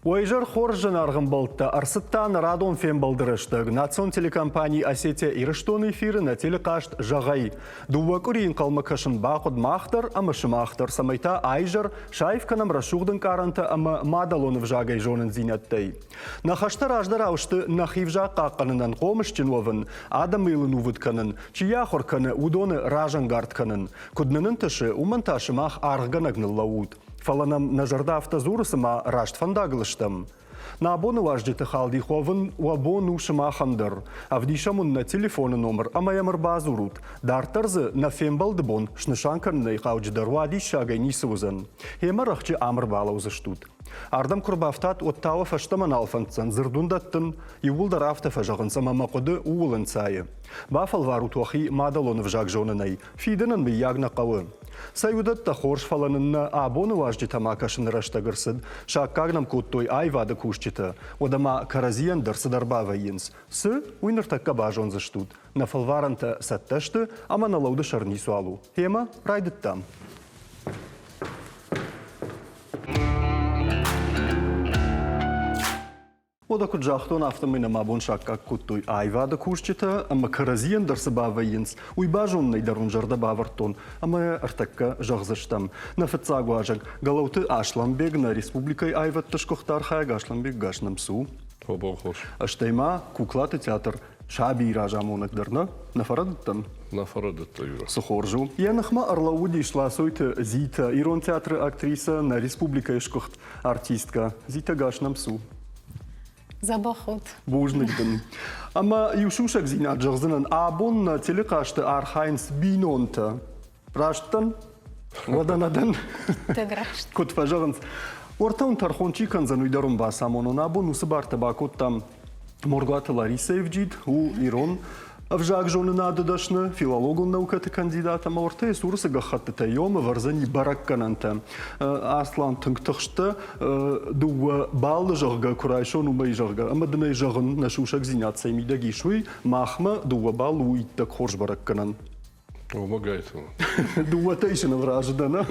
Уӕ изӕр хорз, зынаргъ ӕмбӕлттӕ! Ӕрцыд та нӕ радон фембӕлды рӕстӕг национ телекомпани «Осетия-Ирыстон» эфиры нӕ телехъазт «Зӕгъай». Дыууӕ къуырийы ӕнхъӕлмӕ кӕсын бахъуыд мах дӕр ӕмӕ сымах дӕр, цӕмӕй та аизӕр саив кӕнӕм рӕсугъд ӕнкъарӕнтӕ ӕмӕ мадӕлон ӕвзагӕй зонындзинӕдтӕй. Нӕ хӕстӕ раздӕрау сты нӕхи взаг хъахъхъӕнынӕн хъомысджын уӕвын, адӕмы йыл ӕнувыд кӕнын, чи йӕ ахуыр кӕны, уыдоны разӕнгард кӕнын. Куыд нын ӕнтысы, уымӕн та сымах аргъгӕнӕг ныллӕуут. Фӕлӕ нӕм нӕ зӕрдӕ афтӕ дзуры, цыма раст фӕндагыл стӕм. Нӕ абоны уазджыты халдих уӕвын уӕ бон у сымахӕн дӕр. Ӕвдисӕм уын нӕ телефоны номыр ӕмӕ йӕм ӕрбадзурут. Дарддӕр дзы нӕ фембӕлды бон снысан кӕнынӕй хъауджыдӕр уадиссагӕй ницы уыдзӕн. Гъемӕ рӕхджы ам ӕрбалӕудзыстут. Ардӕм куы рбафтат, уӕд та уӕ фӕстӕмӕ нал фӕнддзӕн дзырд уын дӕттын, иууылдӕр афтӕ фӕзӕгъынц ӕмӕ мӕ хъуыды ууыл ӕнцайы. Бафӕлварут уӕхи мадӕлон ӕвзаг зонынӕй, Фидынӕн мыййаг нӕ хъӕуы. Цӕй уыдӕттӕ хорз, фӕлӕ нын нӕ абоны уазджытӕм акӕсыны рӕстӕг ӕрцыд, саккаг нӕм кодтой аивады кусджытӕ, уӕдӕ ма кӕрӕдзийӕн дӕр цыдӕр бавӕййынц. Цы, уый ныртӕккӕ базондзыстут. Нӕ фӕлварӕнтӕ цӕттӕ сты ӕмӕ нӕ лӕуды сӕр ницуал у. Гъемӕ райдыдтам. Уӕдӕ куыд загътон, афтӕмӕй нӕм абон саккаг кодтой аивады кусджытӕ ӕмӕ кӕрӕдзийӕн дӕр цы бавӕййынц, уый базонынӕй дӕр уын зӕрдӕ бавӕрдтон ӕмӕ ӕртӕккӕ зӕгъдзыстӕм. Нӕ фыццаг уазӕг Гӕлӕуты Аслӕнбег, нӕ республикӕйы аивӕдты сгуыхт архайӕг Аслӕнбег гас нӕм цы у? Бон хорз. Стӕй ма куклаты театр Сабийы разамонӕг дӕр нӕ нӕ фӕрӕдыдтӕн? Нӕ фӕрӕдыдтӕ, Юра. Цы хорз у. Йӕ ныхмӕ ӕрлӕууыдис Ласойты Зитӕ, ирон театры актрисӕ, нӕ республикӕйы сгуыхт артисткӕ. Зитӕ, гас нӕм цу. Дзӕбӕх ут. Бузныг дын. Ӕмӕ иу сусӕгдзинад зӕгъдзынӕн. Абон нӕ телехъазты архайынц бинонтӕ. Раст дӕн? Уӕдӕ нӕ дӕн. Тынг раст. Куыд фӕзӕгъынц, уӕртӕ уын тӕрхон чи кӕндзӕн, уый дӕр уын бацамонон. Абон уыцы бартӕ бакодтам Моргуаты Ларисӕйы вджид, у ирон ӕвзагзонынады дӕсны, филологон наукӕты кандидат ӕмӕ уӕртӕ цуры цы гӕххӕттытӕ йом ӕвӕрдзӕни бӕрӕггӕнӕнтӕ. Аслан тынг тыхсттӕ, дыууӕ баллы, зӕгъгӕ, куы райсон, уымӕй, зӕгъгӕ, ӕмӕ дын ӕй зӕгъын, нӕ сусӕгдзинад цӕй мидӕг ис, уый махмӕ дыууӕ баллы у иттӕг хорз бӕрӕггӕнӕн. Омагайты. Дыууӕтӕ исыныл разы дӕн.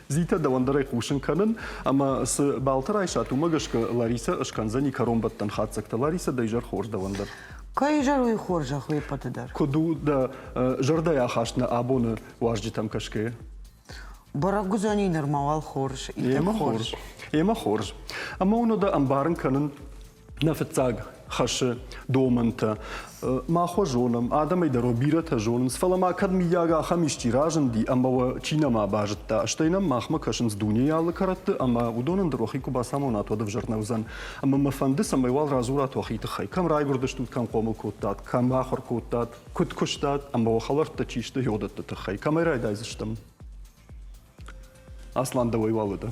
Зитӕ дӕуӕн дӕр ӕй хъусын кӕнын, ӕмӕ цы балты райсат, уымӕ гӕсгӕ Ларисӕ скӕндзӕни кӕронбӕттӕн хатдзӕгтӕ. Ларисӕ, дӕ изӕр хорз дӕуӕн дӕр. Кӕй изӕр уый хорзӕх уе ппӕты дӕр. Куыд у дӕ зӕрдӕйы ахаст нӕ абоны уазджытӕм кӕсгӕйӕ? Бӕрӕг уыдзӕни нырма уал хорз. Емӕ хорз. Емӕ хорз. Ӕмӕ уын уӕдӕ ӕмбарын кӕнын нӕ фыццаг хӕсы домӕнтӕ. Мах уӕ зонӕм, адӕмӕй дӕр уӕ бирӕтӕ зонынц, фӕлӕ ма кӕд мыййаг ахӕм исчи разынди ӕмӕ уӕ чи нӕма базыдта, стӕй нӕм махмӕ кӕсынц дунейы алы кӕрӕтты ӕмӕ уыдонӕн дӕр уӕхи куы бацамонат, уӕд ӕвзӕр нӕ уыдзӕн. Ӕмӕ мӕ фӕнды, цӕмӕй уал радзурат уӕхи тыххӕй. Кӕм райгуырдыстут, кӕм хъомыл кодтат, кӕм ахуыр кодтат, куыд куыстат ӕмӕ уӕ хӕлӕрттӕ чи сты, уыдӕтты тыххӕй. Кӕмӕй райдайдзыстӕм? Аслан, дӕуӕй уал уыд?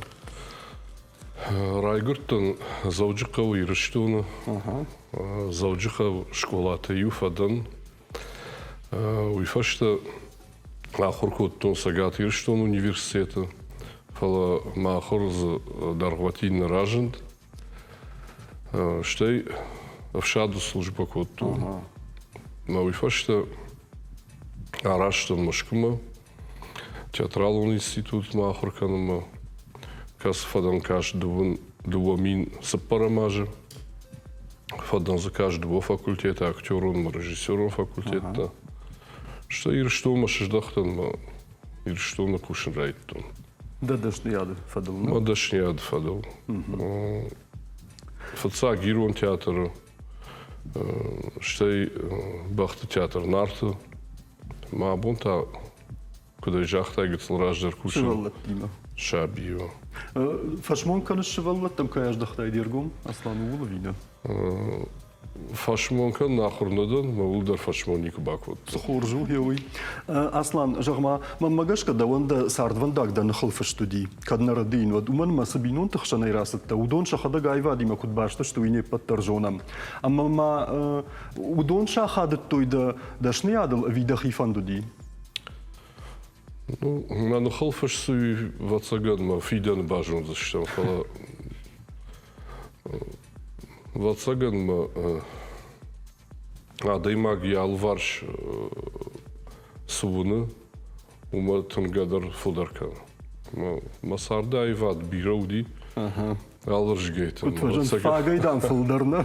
Райгуырдтӕн Дзӕуджыхъӕуы Ирыстоны. Дзӕуджыхъӕуы скъолаты иу фӕдӕн. Уый фӕстӕ ахуыр кодтон Цӕгат Ирыстоны университеты, фӕлӕ мӕ ахуыр дзы дӕргъвӕтин нӕ разынд. Стӕй ӕфсады службӕ кодтон. Мӕ уый фӕстӕ араст дӕн Мӕскуымӕ. Театралон институтмӕ ахуыр кӕнынмӕ, кӕцы фӕдӕн каст дыууын 2004 азы. Фӕдӕн дзы каст дыууӕ факультеты, актерон ӕмӕ режиссерон факультеттӕ. Стӕй Ирыстонмӕ сыздӕхтӕн мӕ Ирыстоны кусын райдыдтон. Дӕ дӕсныйады фӕдыл? Мӕ дӕсныйады фӕдыл. Фыццаг ирон театры, стӕй бӕхты театр Нарты. Мӕ абон та, куыд ӕй загътай, гыццыл раздӕр кусын. Сывӕллӕттимӕ. Сабиимӕ. Фӕсмон кӕныс сывӕллӕттӕм, кӕй аздӕхтай де ргом, Аслан, ууыл ӕви нӕ? Фӕсмон кӕнын ахуыр нӕ дӕн, мӕ ууыл дӕр фӕсмон никуы бакодтон. Цы хорз у, гъе уый. Аслан, зӕгъ-ма, мӕнмӕ гӕсгӕ дӕуӕн дӕ цардвӕндаг дӕ ныхыл фыст уыди. Кӕд нӕ рӕдыйын, уӕд уымӕн ӕмӕ цы бинонты хсӕнӕй рацыдтӕ, уыдон сӕхӕдӕг аивадимӕ куыд баст сты, уый не ппӕт дӕр зонӕм. Ӕмӕ ма уыдон сахадыдтой дӕ дӕсныйадыл ӕви дӕхи фӕнд уыди? Ну, мӕ ныхыл фыст цы ӕвӕццӕгӕн, мӕ фидӕны базондзыстӕм, фӕлӕ ӕвӕццӕгӕн мӕ адӕймаг йӕ алыварс цы уыны, уымӕ тынгдӕр фылдӕр кӕны. Мӕ царды аивад бирӕ уыди. Алырзгӕй Куыд фӕзынд, фагӕй дам фылдӕр нӕ.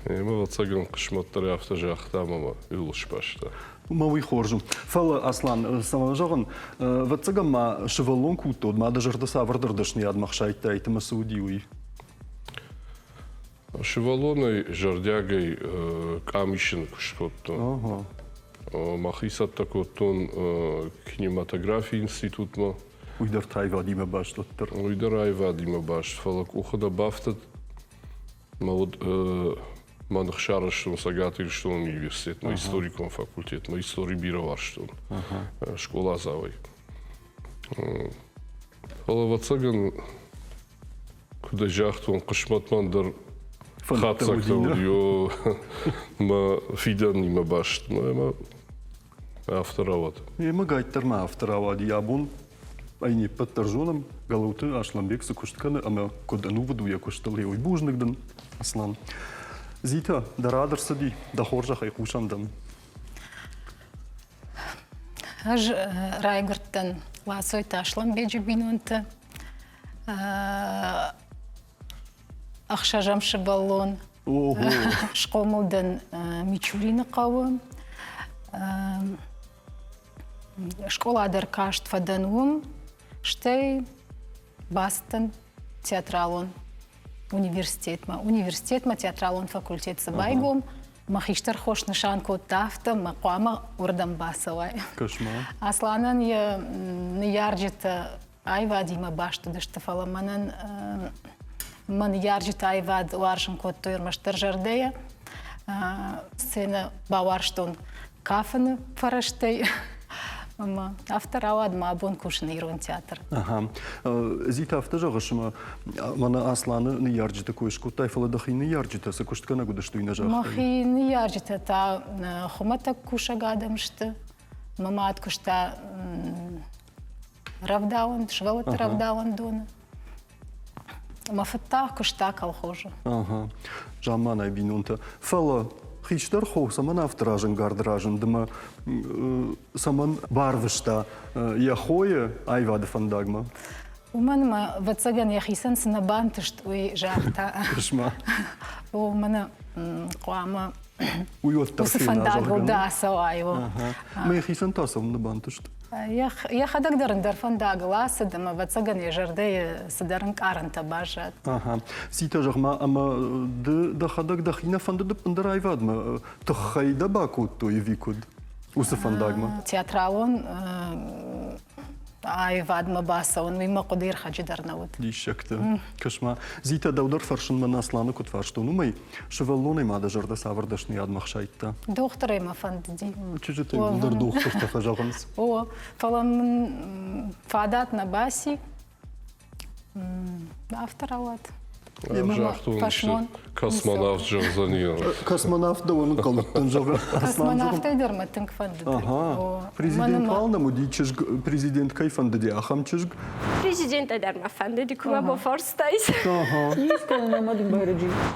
Ӕмӕ ӕвӕццӕгӕн хъысмӕт дӕр афтӕ загъта ӕмӕ мӕ иуыл сбаста. Мӕ уый хорз у. Фӕлӕ, Аслан, цӕмӕн зӕгъын, ӕвӕццӕгӕн ма сывӕллон куы уыдтон, ма дӕ зӕрдӕ цавӕрдӕр дӕсныйадмӕ хсайдтаид ӕмӕ цы уыди уый? Сывӕллонӕй зӕрдиагӕй къамисыны куыст кодтон. Мӕхи цӕттӕ кодтон кинематографийы институтмӕ. Уый дӕр та аивадимӕ баст уӕддӕр. Уый дӕр аивадимӕ баст, фӕлӕ къухы нӕ бафтыд. Мӕ уд мӕ ных сарӕзтон Цӕгат Ирыстоны университетмӕ, историкон факультетмӕ. Истори бирӕ уарзтон скъоладзауӕй. Фӕлӕ, ӕвӕццӕгӕн, куыд ӕй загътон, хъысмӕт мӕн дӕр хатдзӕгтӕ уыди, мӕ фидӕнимӕ баст. Ӕмӕ афтӕ рауад. Ӕмӕ гайддӕр ма афтӕ рауади. Абон ӕй не ппӕт дӕр зонӕм, Гӕлӕуты Аслӕнбег цы куыст кӕны ӕмӕ куыд ӕнувыд у йӕ куыстыл, уый бузныг дын, Аслан. Зита, дӕ рад ӕрцыди, дӕ хорзӕхӕй хъусӕм дӕм. Ӕз райгуырдтӕн Ласойты Аслӕнбеджы бинонты ӕхсӕзӕм сывӕллон. Схъомыл дӕн Мичурины хъӕуы. Скъола дӕр каст фӕдӕн уым, стӕй бацыдтӕн театралон университетмӕ. Университетмӕ театралон факультет цы байгом, мӕ хистӕр хо снысан кодта афтӕ, мӕ хъуамӕ уырдӕм бацӕуай. Асланӕн йӕ ныййарджытӕ аивадимӕ баст уыдысты, фӕлӕ мӕнӕн мӕ ныййарджытӕ аивад уарзын кодтой ӕрмӕстдӕр зӕрдӕйӕ. Сценӕ бауарзтон кафыны фӕрӕзтӕй. Ӕмӕ афтӕ рауад мӕ абон кусын ирон театр. Ага. Зита, афтӕ зӕгъыс, ӕмӕ мӕнӕ Асланы ныййарджыты кой скодтай, фӕлӕ дӕхи ныййарджытӕ цы куыстгӕнӕг уыдысты, уый нӕ загътай? Мӕхи ныййарджытӕ та хуымӕтӕг кусӕг адӕм сты. Мӕ мад куыста рӕвдауӕн, сывӕллӕтты рӕвдауӕндоны. Мӕ фыд та куыста колхозы. Ага, замманай бинонтӕ. Фӕлӕ хистӕр хо цӕмӕн афтӕ разӕнгард разынд ӕмӕ цӕмӕн барвыста йӕ хойы аивады фӕндагмӕ? Уымӕн ӕмӕ, ӕвӕццӕгӕн, йӕхицӕн цы нӕ бантыст, уый загъта. Куысмӕ. О, мӕнӕ хъуамӕ уый уӕддӕр уыцы фӕндагыл дӕ ацӕуай. Мӕ йӕхицӕн та цӕуын нӕ бантыст? Йӕхӕдӕг дӕр ӕндӕр фӕндагыл ацыд ӕмӕ, ӕвӕццӕгӕн, йӕ зӕрдӕйы цыдӕр ӕнкъарӕнтӕ баззад. Ага. Цитӕ зӕгъ-ма, ӕмӕ ды дӕхӕдӕг дӕхи нӕ фӕндыд ӕппындӕр аивадмӕ? Тыххӕй дӕ бакодтой ӕви куыд? Уыцы фӕндагмӕ? Театралон аивадмӕ бацӕуын, уый мӕ хъуыдыйы рхӕджы дӕр нӕ уыд. Диссӕгтӕ. Кӕс-ма, Зитӕ, дӕу дӕр фӕрсынмӕ нӕ Асланы куыд фарстон, уымӕй сывӕллонӕй ма дӕ зӕрдӕ цавӕр дӕсныйадмӕ хсайдта? Дохтырӕй мӕ фӕндыди. Чызджытӕ иууылдӕр дохтыртӕ фӕзӕгъынц. О, фӕлӕ мын фадат нӕ баци. Афтӕ рауад. Загътон, космонавт зӕгъдзӕни. Космонавт дӕуӕн ӕнхъӕлдтӕн, зӕгъы. Космонавтӕй дӕр мӕ тынг фӕндыд. Президент уал нӕм уыди чызг, президент кӕй фӕндыди, ахӕм чызг. Президентӕй дӕр мӕ фӕндыди, куы мӕ бафарстаис.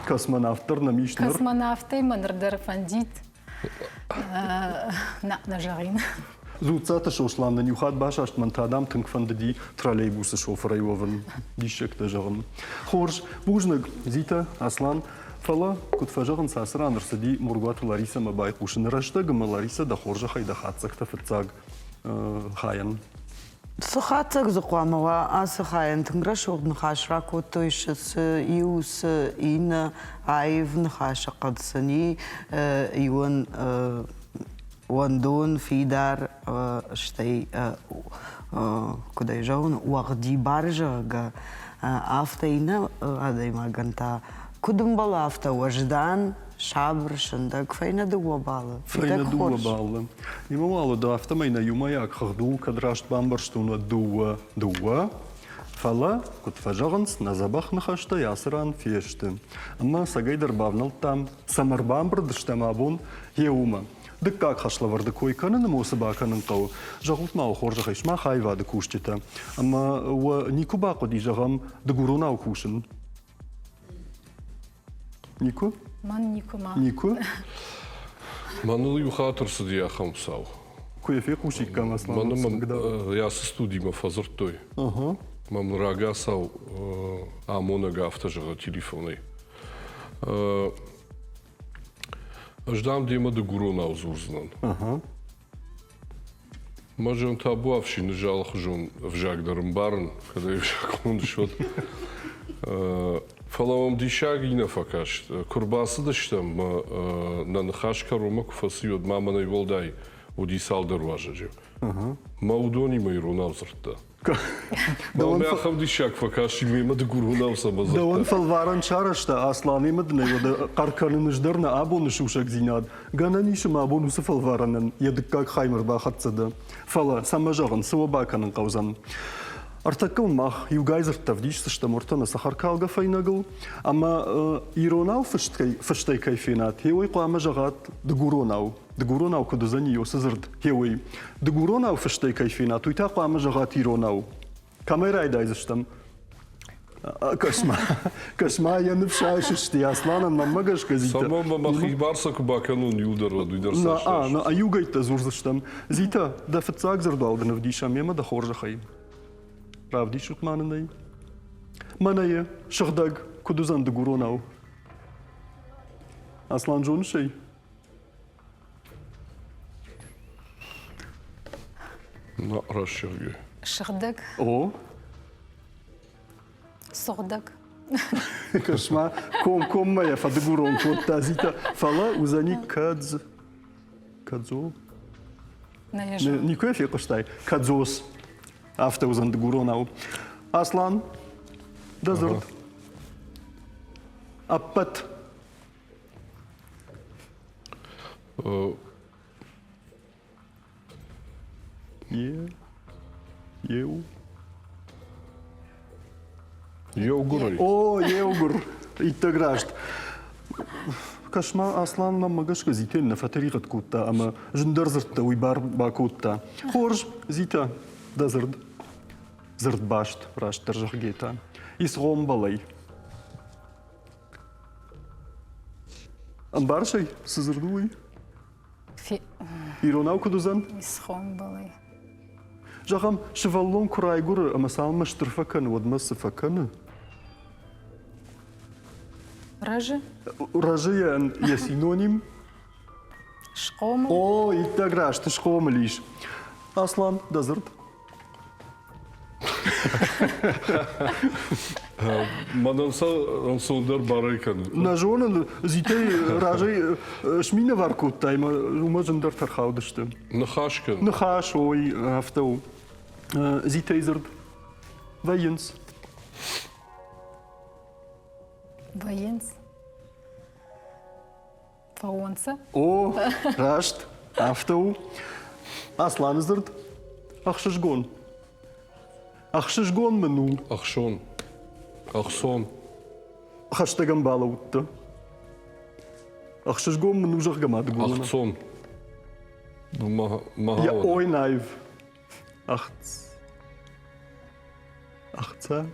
Космонавт дӕр нӕм ис ныр. Космонавтӕй мӕ ныр дӕр фӕндид. Нӕ, нӕ зӕгъин. Дзуццаты Сослан нын иу хатт басаст, мӕн та, дам, тынг фӕндыди троллейбусы шофырӕй уӕвын. Диссӕгтӕ зӕгъын. Хорз, бузныг, Зитӕ, Аслан. Фӕлӕ, куыд фӕзӕгъынц, ацы ран ӕрцыди Мургуаты Ларисӕмӕ байхъусыны рӕстӕг ӕмӕ Ларисӕ дӕ хорзӕхӕй дӕ хатдзӕгтӕ фыццаг хайӕн. Цы хатдзӕг дзы хъуамӕ уа ацы хайӕн? Тынг рӕсугъд ныхас ракодтой цы иу, цы иннӕ аив ныхасы хъӕд сын и, иуӕн уӕндон, фидар, стӕй, куыд ӕй зӕгъон, уӕгъдибар, зӕгъгӕ, афтӕ иннӕ адӕймагӕн та куыд ӕмбӕлы, афтӕ уӕздан, сабыр, сындӕг, фӕйнӕ дыууӕ баллы. Фӕйнӕ дыууӕ баллы. Нимӕ уал уыд, афтӕмӕй нӕ иумӕйаг хыгъд у, кӕд раст бамбӕрстон, уӕд дыууӕ, дыууӕ. Фӕлӕ, куыд фӕзӕгъынц, нӕ дзӕбӕх ныхӕстӕй ацы ран фесты. Ӕмӕ цӕгӕйдӕр бавнӕлдтам, цӕмӕ ӕрбамбырд стӕм абон, гъе уымӕ. Дыккаг хӕслӕвӕрды кой кӕныны мосы бакӕнын хъӕуы. Зӕгъут-ма, уӕ хорзӕхӕй, сымах аивады кусджытӕ. Ӕмӕ уӕ никуы бахъуыди, зӕгъӕм, дыгуронау кусын? Никуы? Мӕн никуы ма. Никуы? Мӕныл иу хатт ӕрцыди ахӕм цау. Куы йӕ фехъусиккам, Аслан. Мӕнӕ мӕм ацы студимӕ фӕдзырдтой. Мӕм рагацау амонӕг афтӕ зӕгъы телефонӕй. Ӕз, дам, демӕ дыгуронау дзурдзынӕн. Мӕ зын табуафси ныззалхуызон ӕвзаг дӕр ӕмбарын, кӕд ӕй ӕвзаггонд суыд. Фӕлӕ мӕм диссаг иннӕ фӕкаст. Куы рбацыдыстӕм, нӕ ныхас кӕронмӕ куы фӕци, уӕд ма мӕнӕй уӕлдай уыди цалдӕр уазӕджы. Мӕ уыдонимӕ иронау дзырдта. Дӕуӕн ахӕм диссаг фӕкасти, мемӕ дыгуронау цӕмӕ дзырдта. Дӕуӕн фӕлварӕн сарӕзта Асланимӕ дын ӕй уӕдӕ хъӕр кӕнын дӕр нӕ абоны сусӕгдзинад. Гӕнӕн ис ӕмӕ абон уыцы фӕлварӕнӕн йӕ дыккаг хаймӕ ӕрбахӕццӕ дӕ. Фӕлӕ, цӕмӕ зӕгъын, цы уӕ бакӕнын хъӕудзӕн? Ӕртӕккӕ уын мах иугай дзырдтӕ вдисдзыстӕм уӕртӕ нӕ цӕхӕркалгӕ фӕйнӕгыл, ӕмӕ иронау фыстӕй кӕй фенат, гъеуый хъуамӕ зӕгъат дыгуронау. Дыгуронау куыд уыдзӕни уыцы дзырд гъеуый? Дыгуронау фыстӕй кӕй фенат, уый та хъуамӕ зӕгъат иронау. Кӕмӕй райдайдзыстӕм? Кӕс-ма, кӕс-ма, йӕ ныфс айсысти Асланӕн мӕнмӕ гӕсгӕ Зитӕ. Цӕмӕн мӕ мӕхи бар сӕ куы бакӕнон иу дӕр, уӕд уый дӕр цас На, на, иугӕйттӕ дзурдзыстӕм. Зитӕ, дӕ фыццаг дзырдуал дын ӕвдисӕм мемӕ дӕ хорзӕхӕй. Равдисут ма нын ӕй. Мӕнӕ йӕ, сыгъдӕг, куыд уыдзӕн дыгуронау? Аслан, зоныс ӕй? На, расчерги. Сыгъдӕг. О. Сыгъдӕг. Кӕс-ма, комкоммӕ йӕ фӕдыгурон кодта Зита, фӕлӕ уыдзӕни кӕдз... Кӕдзо? Никуы фехъуыстай? Кӕдзос. Афтӕ уыдзӕн дыгуронау. Аслан, дӕ дзырд. Ӕппӕт. Е, еу. Еугурӕй. О, еугур. Иттӕг раст. Кӕс-ма, Аслан мӕммӕ гӕсгӕ Зитӕн нӕ фӕтӕригъӕд кодта ӕмӕ зындӕр дзырдтӕ уый бар бакодта. Хорз, Зитӕ, дӕ дзырд. Дзырдбаст, растдӕр зӕгъгӕ Исгъомбӕлӕй. Ӕмбарыс ӕй, цы дзырд у уый? Иронау куыд уыдзӕн? Исхомбӕлӕй. Зӕгъӕм, сывӕллон куы райгуыры ӕмӕ цалынмӕ стыр фӕкӕны, уӕдмӕ цы фӕкӕны? Рӕзы. Рӕзыйӕн йӕ синоним? Схъомыл. О, иттӕг раст, схъомыл ис. Аслан, дӕ дзырд? Мӕнӕн сӕ ӕнцондӕр барӕй кӕны. Нӕ зонын, Зитӕй разӕй сминӕвар кодтай ӕмӕ уымӕ зындӕртӕ рхаудысты. Ныхас кӕн. Ныхас, ой, афтӕ у. Зитӕй дзырд вӕййынц. Вӕййынц. Фӕуонцӕ? О, раст, афтӕ у. Асланы дзырд ӕхсызгон. Ӕхсызгон мын у. Ӕхсон. Ӕхсон. Хӕстӕг ӕмбалӕудтӕ. Ӕхсызгон мын у, зӕгъгӕ ма дыгурон. Ӕхцон. Йӕ ой наив. Ӕхц. Ӕхца.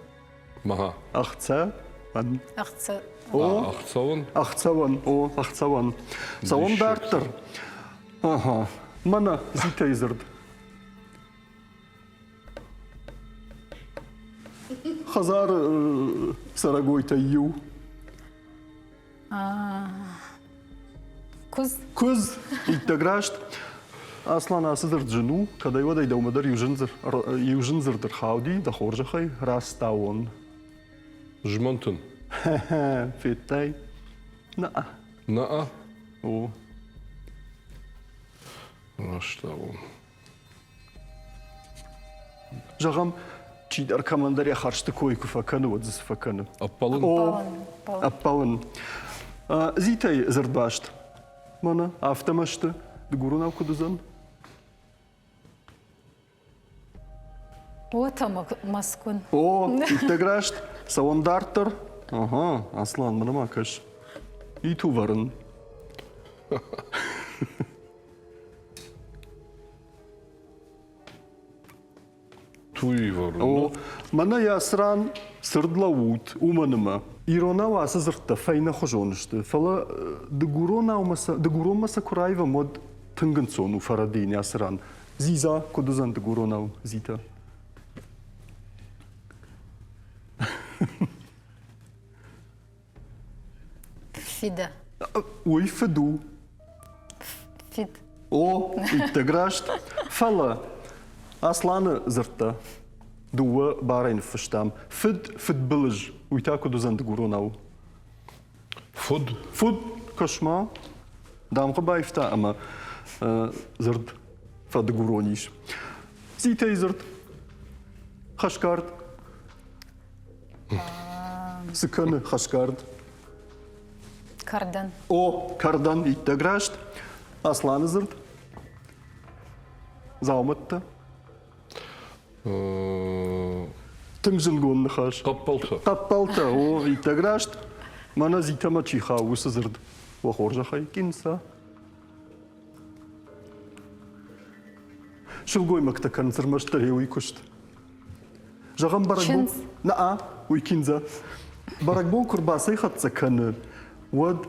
Маха. Ӕхца. Ӕхца. О. Ӕхцӕуӕн. Ӕхцӕуӕн. О, ӕхцӕуӕн. Цӕуӕм дарддӕр. Ага. Мӕнӕ Зитӕйы дзырд. Хӕдзары цӕрӕгойтӕй иу. Куыдз. Куыдз. Иттӕг раст. Аслан, ацы дзырд зын у. Кӕдӕй-уӕдӕй дӕумӕ дӕр иу зын дзырд ӕрхауди, дӕ хорзӕхӕй, растауон. Змӕнтын. Федтай? Наа. Наа? О. Растауон. Зӕгъӕм, чидӕр кӕмӕндӕр йӕ хӕрзты кой куы фӕкӕны, уӕд дзы цы фӕкӕны? Ӕппӕлын. О, ӕппӕлын. Зитӕй дзырдбаст. Мӕнӕ, афтӕ мӕсты. Дыгуронау куыд уыдзӕн? О, Москвын. О, иттӕг раст. Цӕуӕм дарддӕр. Ага, Аслан, мӕнӕ ма кӕс. Иту вӕрын. Туивӕрын. О, мӕнӕ йӕ цыран цырд лӕуут, уымӕн ӕмӕ иронау ацы дзырдтӕ фӕйнӕхуызон сты, фӕлӕ дыгуронаумӕ сӕ, дыгуронмӕ сӕ куы раивӕм, уӕд тынг ӕнцон у фӕрӕдийын ацы ран. Дзидза куыд уыдзӕн дыгуронау, Зита? Фида. Уый фыд у. Фид. О, иттӕг раст. Фӕлӕ Асланы дзырдтӕ дыууӕ барӕй ныффыстам. Фыд, фыдбылыз. Уый та куыд уыдзӕн дыгуронау? Фуд. Фуд, кӕс-ма. Дамгъы баивта ӕмӕ дзырд фӕдыгурон ис. Зитӕй дзырд. Хӕсгард. Цы кӕны хӕсгард? Кӕрдӕн. О, кӕрдӕн, иттӕг раст. Асланы дзырд. Дзаумӕттӕ. Тынг зындгонд ныхас. Хъӕппӕлтӕ. Хъӕппӕлтӕ, о, иттӕг раст. Мӕнӕ Зитӕмӕ чи хауы, уыцы дзырд. Уӕ хорзӕхӕй, къинца. Сылгоймӕгтӕ кӕнынц ӕрмӕстдӕр уый куыст. Зӕгъӕм, бӕрӕгбон... Наа, уый киндзӕ. Бӕрӕгбон куы рбацӕйхӕццӕ кӕны, уӕд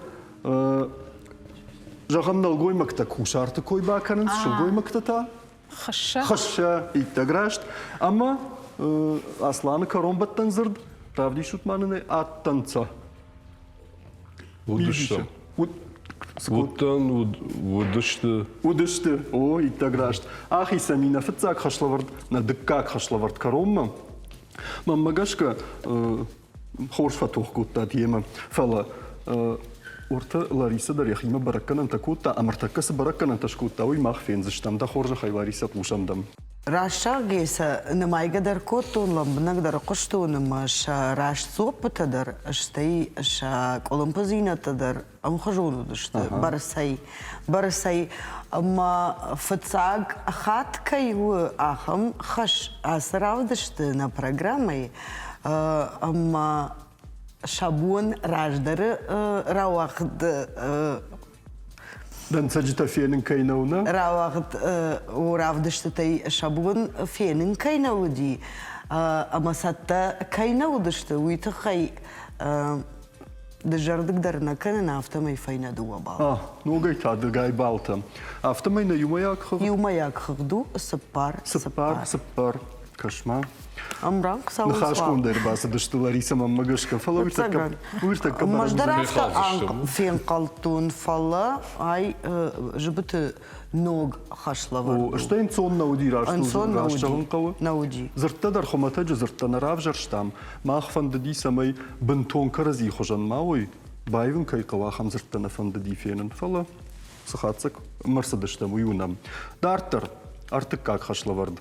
зӕгъӕм, нӕлгоймӕгтӕ кусарты кой бакӕнынц, сылгоймӕгтӕ та Хыссӕ. Хыссӕ, иттӕг раст. Ӕмӕ Асланы кӕронбӕттӕн дзырд равдисут ма нын ӕй аттӕнцӕ. Уыдыстӕм. Уыдтӕн, уыдысты. Уыдысты, о, иттӕг раст. Ахицӕн и нӕ фыццаг хӕслӕвӕрд, нӕ дыккаг хӕслӕвӕрд кӕронмӕ. Мӕнмӕ гӕсгӕ, хорз фӕтох кодтат йемӕ, фӕлӕ уӕртӕ Ларисӕ дӕр йӕхимӕ бӕрӕггӕнӕнтӕ кодта, ӕмӕ ӕртӕккӕ цы бӕрӕггӕнӕнтӕ скодта, уый мах фендзыстӕм. Дӕ хорзӕхӕй, Ларисӕ, хъусӕм дӕм. Раст зӕгъгӕй сӕ нымайгӕ дӕр кодтон, лӕмбынӕг дӕр хъуыстон ӕмӕ сӕ раст дзуаппытӕ дӕр, стӕй сӕ къуылымпыдзинӕдтӕ дӕр ӕмхуызон уыдысты бӕрцӕй. Бӕрцӕй ӕмӕ фыццаг хатт кӕй у ахӕм хӕс ацы равдысты нӕ программӕйы ӕмӕ сӕ бон раздӕры рауагъд Дӕнцӕджытӕ фенын кӕй нӕу, нӕ? Рауагъд равдыстытӕй сӕ бон фенын кӕй нӕ уыди ӕмӕ цӕттӕ кӕй нӕ уыдысты, уый тыххӕй дызӕрдыг дӕр нӕ кӕнын, афтӕмӕй фӕйнӕ дыууӕ балл. Ногӕй та дыгай баллтӕ. Афтӕмӕй нӕ иумӕйаг хыгъд? Иумӕйаг хыгъд у цыппар. Цыппар, цыппар. Кӕс-ма. Ӕмрӕнхъ цӕуынц. Ныхасгонд ӕрбацыдысты Ларисӕ мӕнмӕ гӕсгӕ, фӕлӕ уый тӕккӕ Ӕз дӕр афтӕ фенхъӕлдтон, фӕлӕ ай зыбыты ног хӕслӕвӕрд у. Стӕй ӕнцон нӕ уыди раст раст зӕгъын хъӕуы. Нӕ уыди. Дзырдтӕ дӕр хуымӕтӕджы дзырдтӕ нӕ равзӕрстам. Мах фӕндыди, цӕмӕй бынтон кӕрӕдзи хуызӕн ма уой, баивын кӕй хъӕуы, ахӕм дзырдтӕ нӕ фӕндыди фенын, фӕлӕ цы хатдзӕг ӕрцыдыстӕм, уый уынӕм. Дарддӕр ӕртыккаг хӕслӕвӕрд.